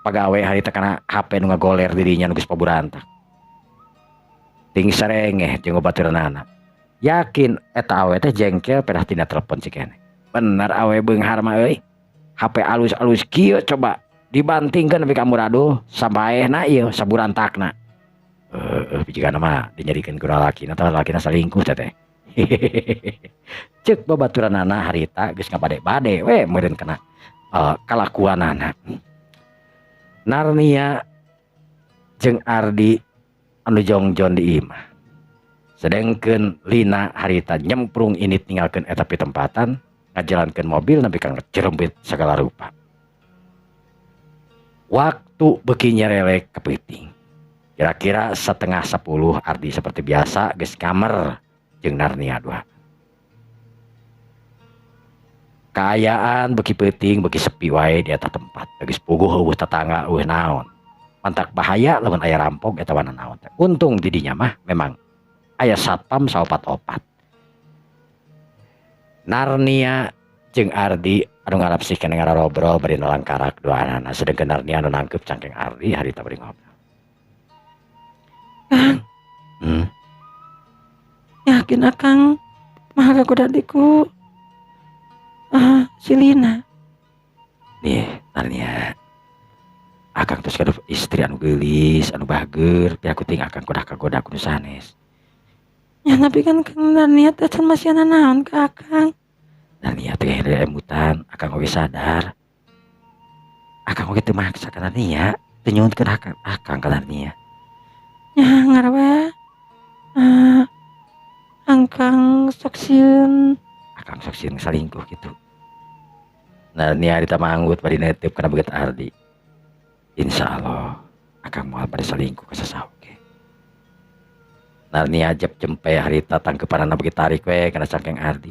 pagawe harita kana HP nu ngagoler di dinya nu geus paburantak. Ting sarengeh jeung babaturanana. Yakin eta awe teh jengkel pedah tina telepon si keneh. Bener awe beunghar mah euy. HP alus-alus kieu coba dibantingkeun nepi ka amburadul sabaehna ieu saburantakna. Bijigana mah dinyerikeun ku lalakina tah lalakina salingkuh teh teh. Ceuk babaturanana harita geus ngabade-bade we meureun kana kalakuanana. Narnia jeung Ardi anu jongjon di imah. Sedengkeun Lina harita nyemprung init ninggalkeun eta pitempatan ngajalankeun mobil nepi ka ngcerempit sagala rupa. Waktu beuki nyerelek kepeuting. Kira-kira 9:30 Ardi seperti biasa geus kamer jeung Narnia dua. Kaayaan beuki peuting beuki sepi wae di eta tempat. Geus puguh eueuh tatangga eueuh naon. Mantak bahaya lamun aya rampok eta wana naon teh. Untung di dinya mah memang aya satpam saopat-opat. Narnia jeung Ardi anu ngarapsih keneh ngarobrol bari nolangkarak duanana, sedengkeun Narnia anu nangkep cangkeng Ardi harita bari ngobrol. Kang. Yakin akang mah kagoda ku si Lina. Nih Narnia, akang terus gaduh istri anu geulis, anu bageur, piraku ting akang kudah kagoda ku nu sanes. Ya tapi kan Kang Narnia teh can masihan naon ka akang. Narnia teh emutan, akang oge sadar. Akang oge teu maksa ka Narnia, teu nyuhunkeun akang ka Narnia. Ya ngarah angkang sok sieun. Akang sok sieun salingkuh gitu. Narnia harita manggut bari neuteup kana beungeut Ardi. Insya Allah akang moal bade salingkuh ka sasaha oge. Narnia jep jempe harita tangkepanana beuki tarik we kana cangkeng Ardi.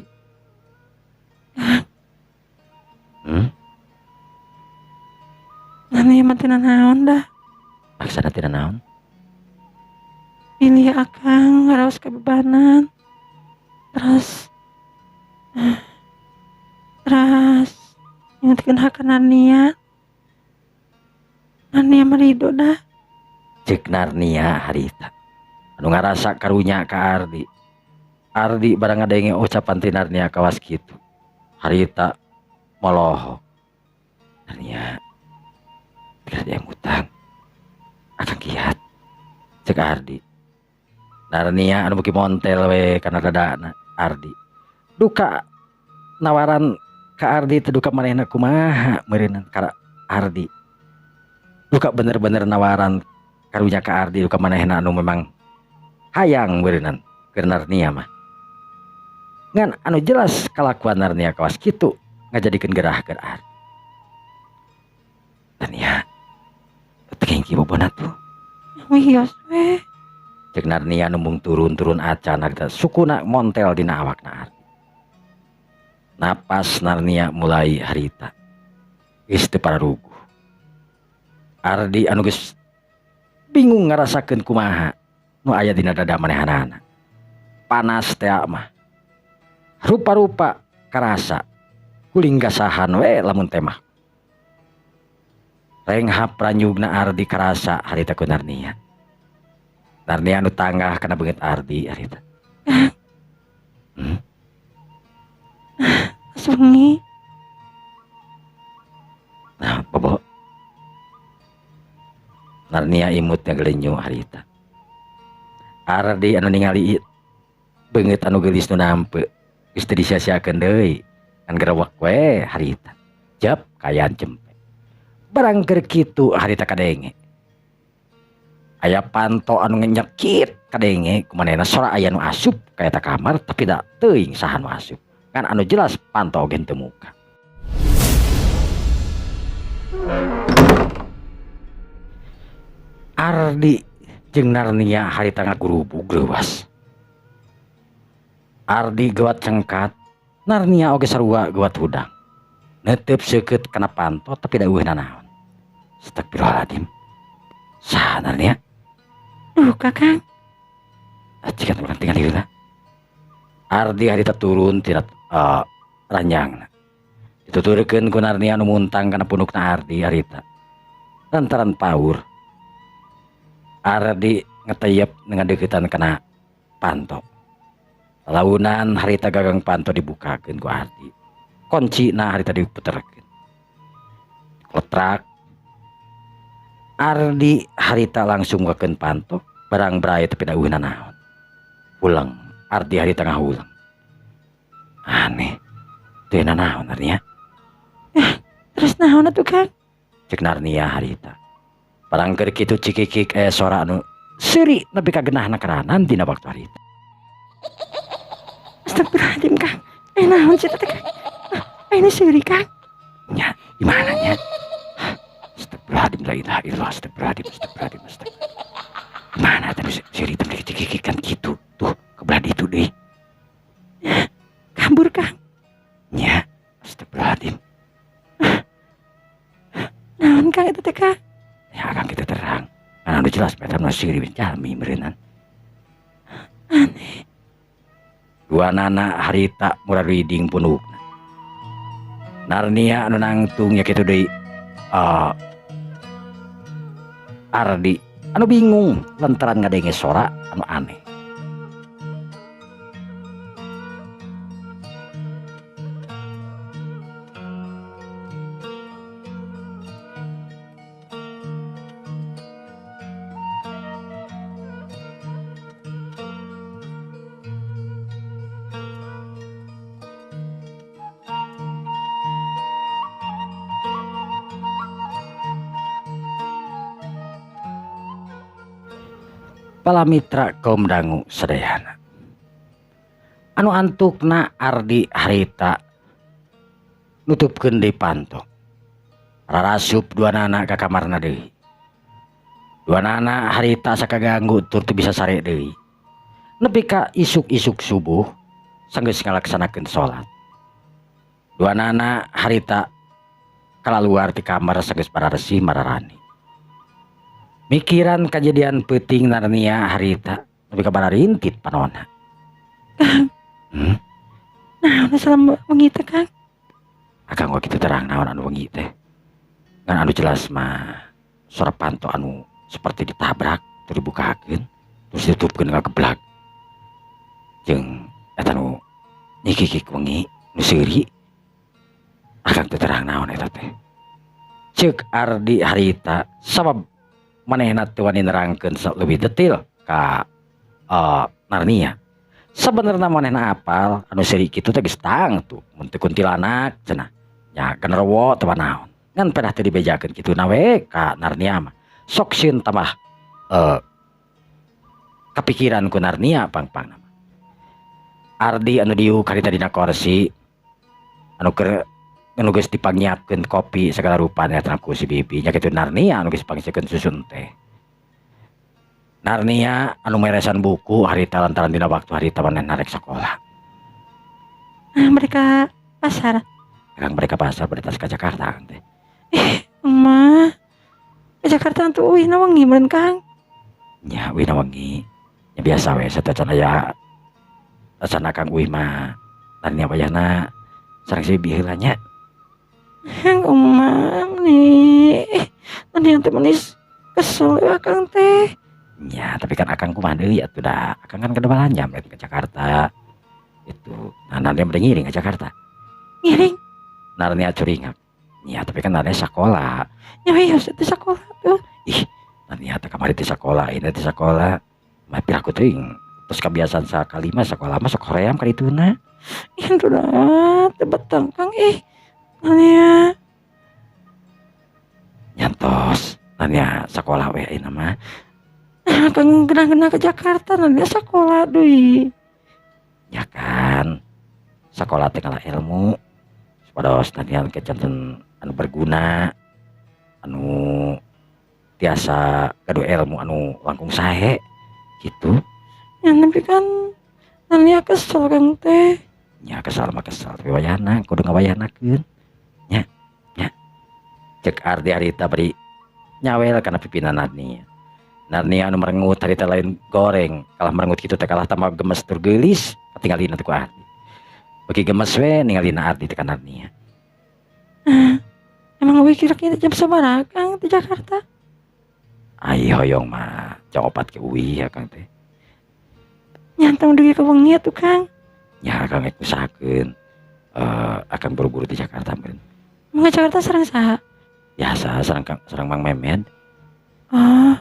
Narnia mah teu nanaon dah. Maksana teu nanaon? Pilih akang ngaraos kabebanan. Terus terus ingetkeun hak Narnia. Narnia mah ridho dah. Ceuk Narnia harita. Anu ngarasa karunya ka Ardi. Ardi barang ngadenge ucapan ti Narnia kawas kitu. Harita molohok. Narnia geus diemutan. Akang kiat. Ceuk Ardi. Narnia anu beuki montel we kana dadana Ardi. Duka nawaran ka Ardi teh duka manehna kumaha meureunna ka Ardi. Duka bener-bener nawaran karunya ka Ardi duka manehna anu memang hayang meureunna keur Narnia mah. Ngan anu jelas kalakuan Narnia kawas kitu ngajadikeun gerah keur Ardi. Narnia teu kengki bobona tuh. Wios we. Ceuk Narnia numbung turun-turun acan harita sukuna montel dina awakna Ardi. Napas Narnia mulai harita. Geus teu pararuguh. Ardi anu geus bingung ngarasakeun kumaha nu aya dina dada manehanana. Panas tea mah. Rupa-rupa karasa kuling gasahan we lamun teh mah. Renghap ranyugna Ardi karasa harita ku Narnia. Narnia anu tanggah kana beungeut Ardi harita. Sungi. Nah, bobo. Narnia imut ngagelenyu harita. Ardi anu ningali beungeut anu geulis nu nampe geus teu disia-siakeun deui. Ngan gerewek we harita. Jep kaayaan cempe. Barang keur kitu harita kadenge. Aya panto anu nyekit kadenge kumanehna sora aya nu asup ka eta kamar tapi da teuing saha nu asup. Kan anu jelas panto oge teu muka. Ardi jeung Narnia harita ngagurubug leuwas. Ardi geuwat cengkat, Narnia oge sarua geuwat hudang. Neuteup seukeut kana panto tapi da eueuh nanaon. Astagfirullahaladzim. Saha Narnia? Duh, Kakang. Cikan urang tinggal heula. Ardi harita turun tina ranjangna. Dituturkeun ku Narnia anu muntang kana punukna Ardi harita. Lantaran paur. Ardi ngeteyep ngadeuketan kana panto. Launan harita gagang panto dibukakeun ku Ardi. Koncina harita diputerkeun. Kletrak. Ardi harita langsung ngakeun panto, barang bray tapi da eueuh nanaon. Pulang, Ardi harita ngahulang. Aneh. Teu nanaon Narnia. Terus naon atuh Kang? Ceuk Narnia harita. Barang keur kitu cikikik aya sora anu seuri nepi ka genahna keranan dina waktu harita. Astagfirullahaladzim Kang. Naon sih teh Kang? Ini seuri Kang. Nya, di mana nya? Astagfirullahaladzim, la ilaha illallah, astagfirullahaladzim, astagfirullahaladzim, astagfirullahaladzim. Mana tadi seuri teh cikikik kan kitu. Tuh, kebelah ditu deui. Kabur Kang. Nya, astagfirullahaladzim. Naon Kang eta teh Kang? Ya Kang kita terang. Jelas eta mah seuri jalmi meureunnan. Aneh. Duanana harita murariding punukna. Narnia anu nangtung nya kitu deui. Ardi anu bingung lantaran ngadenge sora anu aneh. Pala mitra kaum dangu sadayana. Anu antukna Ardi harita nutupkeun deui panto. Rarasup duanana ka kamarna deui. Duanana harita sakaganggu tur teu bisa sare deui. Nepi ka isuk-isuk subuh sanggeus ngalaksanakeun salat. Duanana harita kalaluar ti kamar sanggeus bararesih mararani. Mikiran kejadian peuting Narnia harita nepi ka bararintit panona. Kang. Nah, selama wengi teh, Kang. Akang we kitu terang naon anu wengi teh. Ngan anu jelas mah suara panto anu seperti ditabrak terus dibukakeun terus ditutupkeun ngageblak. Jeung eta nu nyikikik wengi nu seuri. Akang teu terang naon eta teh. Ceuk Ardi harita sabab manehna teu wani nerangkeun leuwih detail ka Narnia. Sebenarnya manehna apal anu seuri kitu teh geus tangtu mun teu kuntilanak cenah. Nya genderuwo teu naon. Ngan pedah teu dibejakeun kitu na we ka Narnia mah. Sok sieun tambah kapikiran ku Narnia pang-pangna mah. Ardi anu diuk harita dina korsi anu keur anu geus dipangiapkeun kopi sagala rupana eta ku si bibi nya kitu Narnia anu geus dipangisikeun susun teh. Narnia anu meresan buku harita lantaran dina waktu harita manehna rek sakola. Nah, mereka pasar. Kang mereka pasar bertas ka Jakarta Kang teh. Emak. Ke Jakarta tuh uih na wengi meureun Kang. Nya uih na wengi. Nya biasa we satacan aya acan Kang uih mah Narnia wayahna sareng si bibi heula nya. Kang emak nih. Narnia teh manis kesel ya Kang teh. Ya, tapi kan akang kumaha deui atuh da. Akang kan kada balanja meureun ke Jakarta. Itu. Nah, Narnia mah ngiring ke Jakarta. Ngiring? Narnia curingak. Ya, tapi kan Narnia sakola. Ya wios teh sakola tuh. Ih, Narnia teh kamari teh sakola, ini teh sakola. Mah piraku teuing. Terus kebiasaan sakali mah sakola mah sok hoream ka dituna. Ih, atuh teu beteng Kang ih. Narnia. Nyantos, Narnia sakola we ayeuna mah. Nah, Kang genah-genah ke Jakarta Narnia sakola deui. Ya kan. Sakola teh ngalah ilmu. Supados Narnia ke janten anu berguna, anu tiasa gaduh ilmu anu langkung sae gitu. Ya tapi kan Narnia kesel Kang teh. Ya kesal mah kesel tapi wayahna kudu ngawayahnakeun. Nya, nya. Cek Ardi harita bari nyawel kana pimpinan Narnia. Narnia anu merengut harita lain goreng, kalah merengut kitu teh kalah tambah gemes tur geulis, katingalina teh ku Ardi. Bagi gemes we ningalina Ardi teh ka Narnia. Emang we kira-kira jam sabaraha Kang di Jakarta? Ai hoyong mah jam 4 ke uih ya Kang teh. Nyantong dugi ka wengi atuh Kang. Nya Kang rek usahakeun akan buru-buru di Jakarta meureun. Mun ka Jakarta sareng saha? Biasa sareng Kang, sareng Mang Memed. Oh.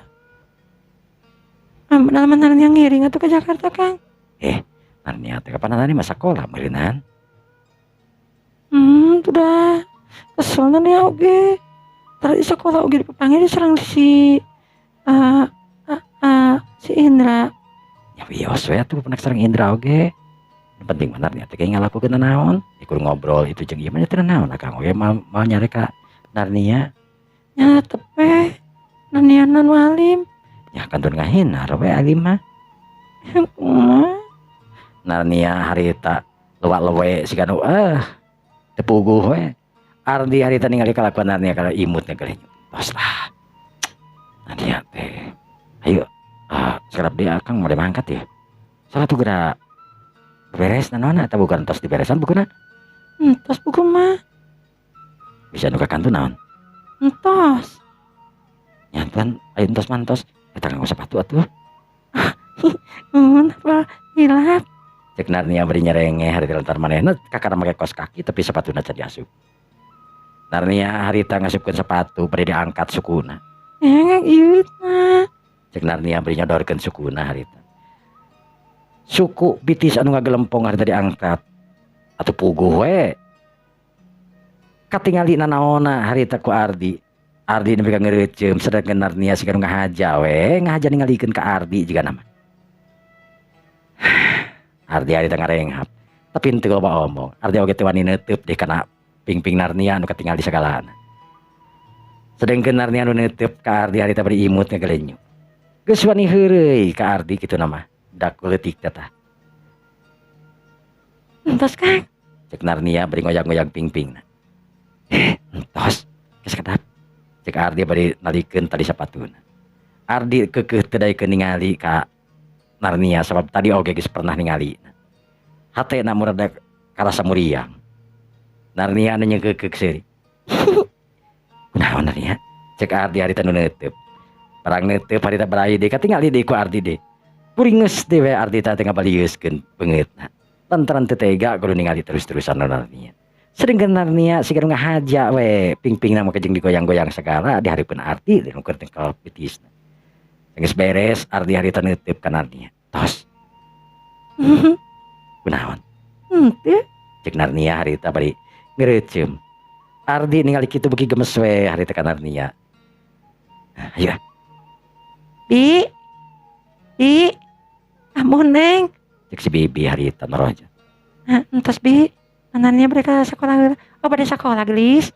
Amun Narnia ngiring atuh ke Jakarta Kang. Narnia teh kapan Narnia mah sakola meureunan? Udah kesel Narnia oge. Tadi sekolah oge dipanggil sareng si si Indra. Ya wios we atuh penak sareng Indra oge. Nu penting mah Narnia teh ngalakukeun naon? Ikur ngobrol itu jeung ieu mah teu naon Akang oge mal nyare ka Narnia. Ya tepe Narnia nan alim. Ya kantun ngahina we alim mah. Kumaha? Narnia harita luwak-luwe siga nu teu puguh we. Ardi harita ningali kalakuan Narnia kana imut ngegeleh. Tos lah. Narnia teh. Sakedap deui akang bade mangkat ya. Salah tuh geura beres naon eta bukan tos diberesan bukuna? Entos buku mah. Bisa nu ka kantu naon? Entos. Nya tuan aya entos mah entos. Eta nganggo sepatu atuh. Nuhun apa hilap. Cek Narnia bari nyerengeh harita lantaran manehna kakara make kos kaki tapi sepatuna can diasup. Narnia harita ngasupkeun sepatu bari diangkat sukuna. Ieu mah. Cek Narnia bari nyodorkeun sukuna harita. Suku bitis anu ngagelempong harita diangkat. Atuh puguh we. Katingali nanaonna harita ku Ardi. Ardi nepi ka ngereuceum sedengkeun Narnia siga nu ngahaja we, ngahaja ningalikeun ka Ardi jiga nama. Ardi harita ngarenghap. Tapi henteu loba omong. Ardi oge teu wani neuteub deh kana pingping Narnia anu katingali sagalana. Sedengkeun Narnia anu neuteub ka Ardi harita bari imut ngagelenyu. Geus wani heureuy ka Ardi kitu nama. Dak leutik teh tah. Entos Kang. Cek Narnia bari ngoyang-ngoyang pingpingna. Entos, geus kedap. Cek Ardi bari nalikeun tali sapatuna. Ardi keukeuh teu daekeun ningali ka Narnia sabab tadi oge geus pernah ningali. Hatena murada karasa muriang. Narnia anu nyengkeukkeuk seuri. Kunaon Narnia? Cek Ardi harita nu neuteub. Perang neuteub harita barayi deui katingali deui ku Ardi deui. Buringeus deui we Ardi teh ngabalieuskeun beungeutna. Lantaran teu tega kudu ningali terus-terusan Narnia. Sedengkeun Narnia siga nu ngahaja we pingpingna mah jeung digoyang-goyang sagala di hareupeun Ardi nu keur tengkel betisna. Geus beres Ardi harita neuteub ka Narnia. Tos. Kunaon? Henteu. Cek Narnia harita bari ngereuceum. Ardi ningali kitu beuki gemes we harita ka Narnia. Ayo. Bi. Bi. Ampun Neng. Cek si Bibi harita norojo. Nah, entos Bi. Narnia mereka sekolah heula. Oh pada sekolah gelis.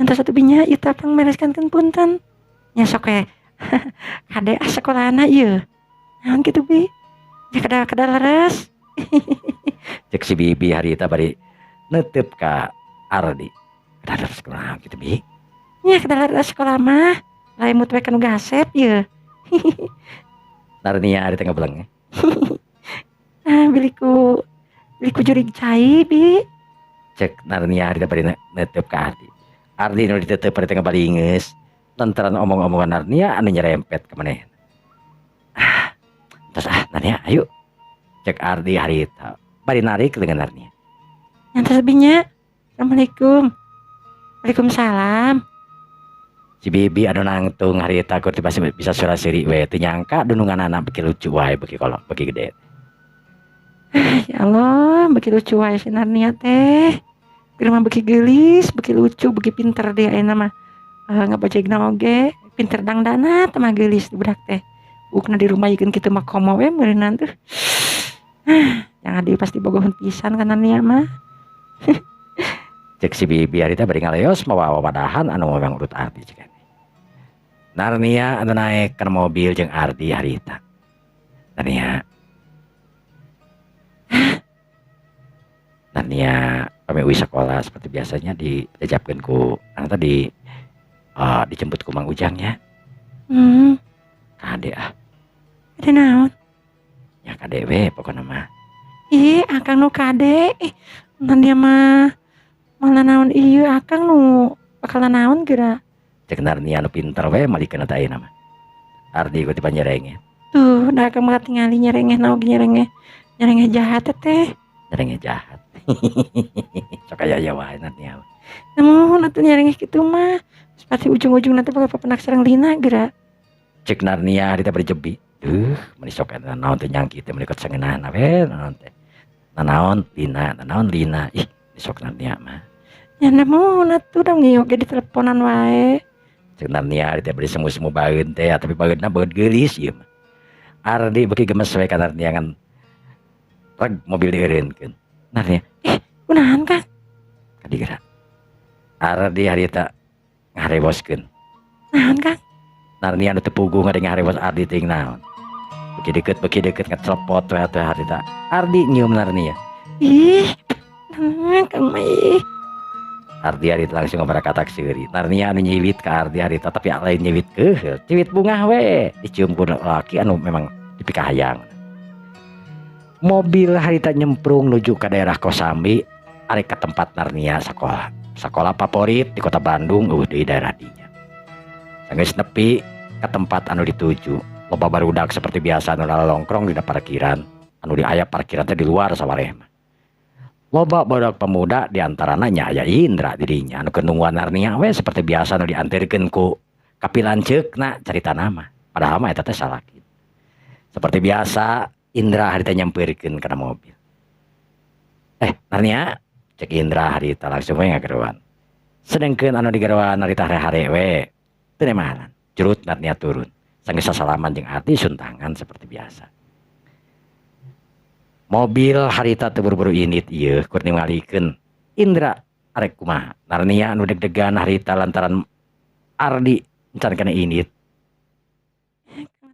Entos atuh binya ieu teh pangbereskan punten. Nya sok we. Kade ah sekolahna ieu. Naon kitu Bi? Nya kada leres. Cek si Bibi harita bari neuteub ka Ardi. Kada leres kunaon kitu Bi? Nya kada leres sekolah mah. Lain mut we kanu gasep ieu. Narnia harita ngebeleng. Ah biliku jurig cai Bi. Cek Narnia harita bari neuteub ka Ardi. Ardi nu diteuteub harita ngabalingeus lantaran omong-omongan Narnia anu nyerempet ka manehna. Ah, terus ah Narnia ayo. Cek Ardi harita bari narik dengan Narnia. Nyantos binya. Assalamualaikum. Waalaikumsalam. Si Bibi anu nangtung harita keur bisa sura-seri we teu nyangka dununganana beuki lucu wae beuki kolot beuki gede. Ya Allah, beuki lucu wae si Narnia teh. Keur mah beuki geulis, beuki lucu, beuki pinter dia ayeuna mah. Ngabojegna oge, pinter dangdana teh mah geulis budak teh. Ukna di rumah yeun kitu mah komo we meureunnan tuh. Jangan di pasti bogoheun pisan ka Narnia mah. Cek si Bibi harita bari ngaleos mawa wawadahan anu memang urut Ardi cek. Narnia anu naek kana mobil jeung Ardi harita. Narnia. Narnia pami uih sakola seperti biasanya dijajapkeun ku anu tadi dijemput ku Mang Ujang nya. Kade ah. Kade naon? Ya kade we pokona mah. Ih, akang nu kade. Narnia mah malah naon ieu akang nu bakal naon geura. Cek Narnia nu pinter we malikeun eta ayeuna mah. Ardi ku tiba nyerengeh. Tuh, da akang mah tingali nyerengeh naon nyerengeh. Nyerengeh jahat teh. Nyerengeh jahat. Sok aya aya wae Narnia. Namun atuh nyerengeh kitu mah. Pasti ujung-ujung nanti bakal papenak sareng Lina geura. Cek Narnia harita bari jebi. Duh, meuni sok eta naon teh nyangki teh meuni sangeunahna we naon teh. Nanaon Lina, nanaon Lina. Ih, sok Narnia mah. Ya namun atuh da ngieu ge diteleponan wae. Cek Narnia harita bari semu-semu baeun teh, tapi baeunna baeun geulis ieu mah. Ardi beuki gemes we ka Narnia ngan reg mobil dieureunkeun. Narnia, kunaon Kang? Kadi geura. Ardi harita ngaharewoskeun. Naon Kang? Narnia anu teu puguh ngarewos Ardi teuing naon. Beuki deukeut ngecelepot we atuh harita. Ardi nyium Narnia. Ih, Kang mah ih. Ardi harita langsung ngabarakatak seuri. Narnia anu nyiwit ka Ardi harita tapi lain nyiwit keuheul, ciwit bungah we dicium ku laki anu memang dipikahayang. Mobil harita nyemprung nuju ka daerah Kosambi arek ka tempat Narnia sekolah. Sekolah favorit di kota Bandung euweuh deui daerah dinya. Sanggeus nepi ka tempat anu dituju, loba barudak seperti biasa anu lalongkrong dina parkiran, anu di aya parkiran teh di luar sawareh mah. Loba barudak pemuda diantarana nya aya Indra di dinya anu keur nungguan Narnia we seperti biasa anu dianterkeun ku kapilanceukna carita nama. Padahal mah eta teh salaki. Seperti biasa Indra harita nyampeurkeun kana mobil. Narnia, cek Indra harita langsung we ngageroan. Sedengkeun anu digeroan harita hare-hare we teu nemahanan. Curut Narnia turun. Sanggeus sasalaman jeung Ardi suntangan seperti biasa. Mobil harita teu buru-buru indit ieu keur ningalikeun Indra arek kumaha. Narnia anu deg-degan harita lantaran Ardi encan kana indit.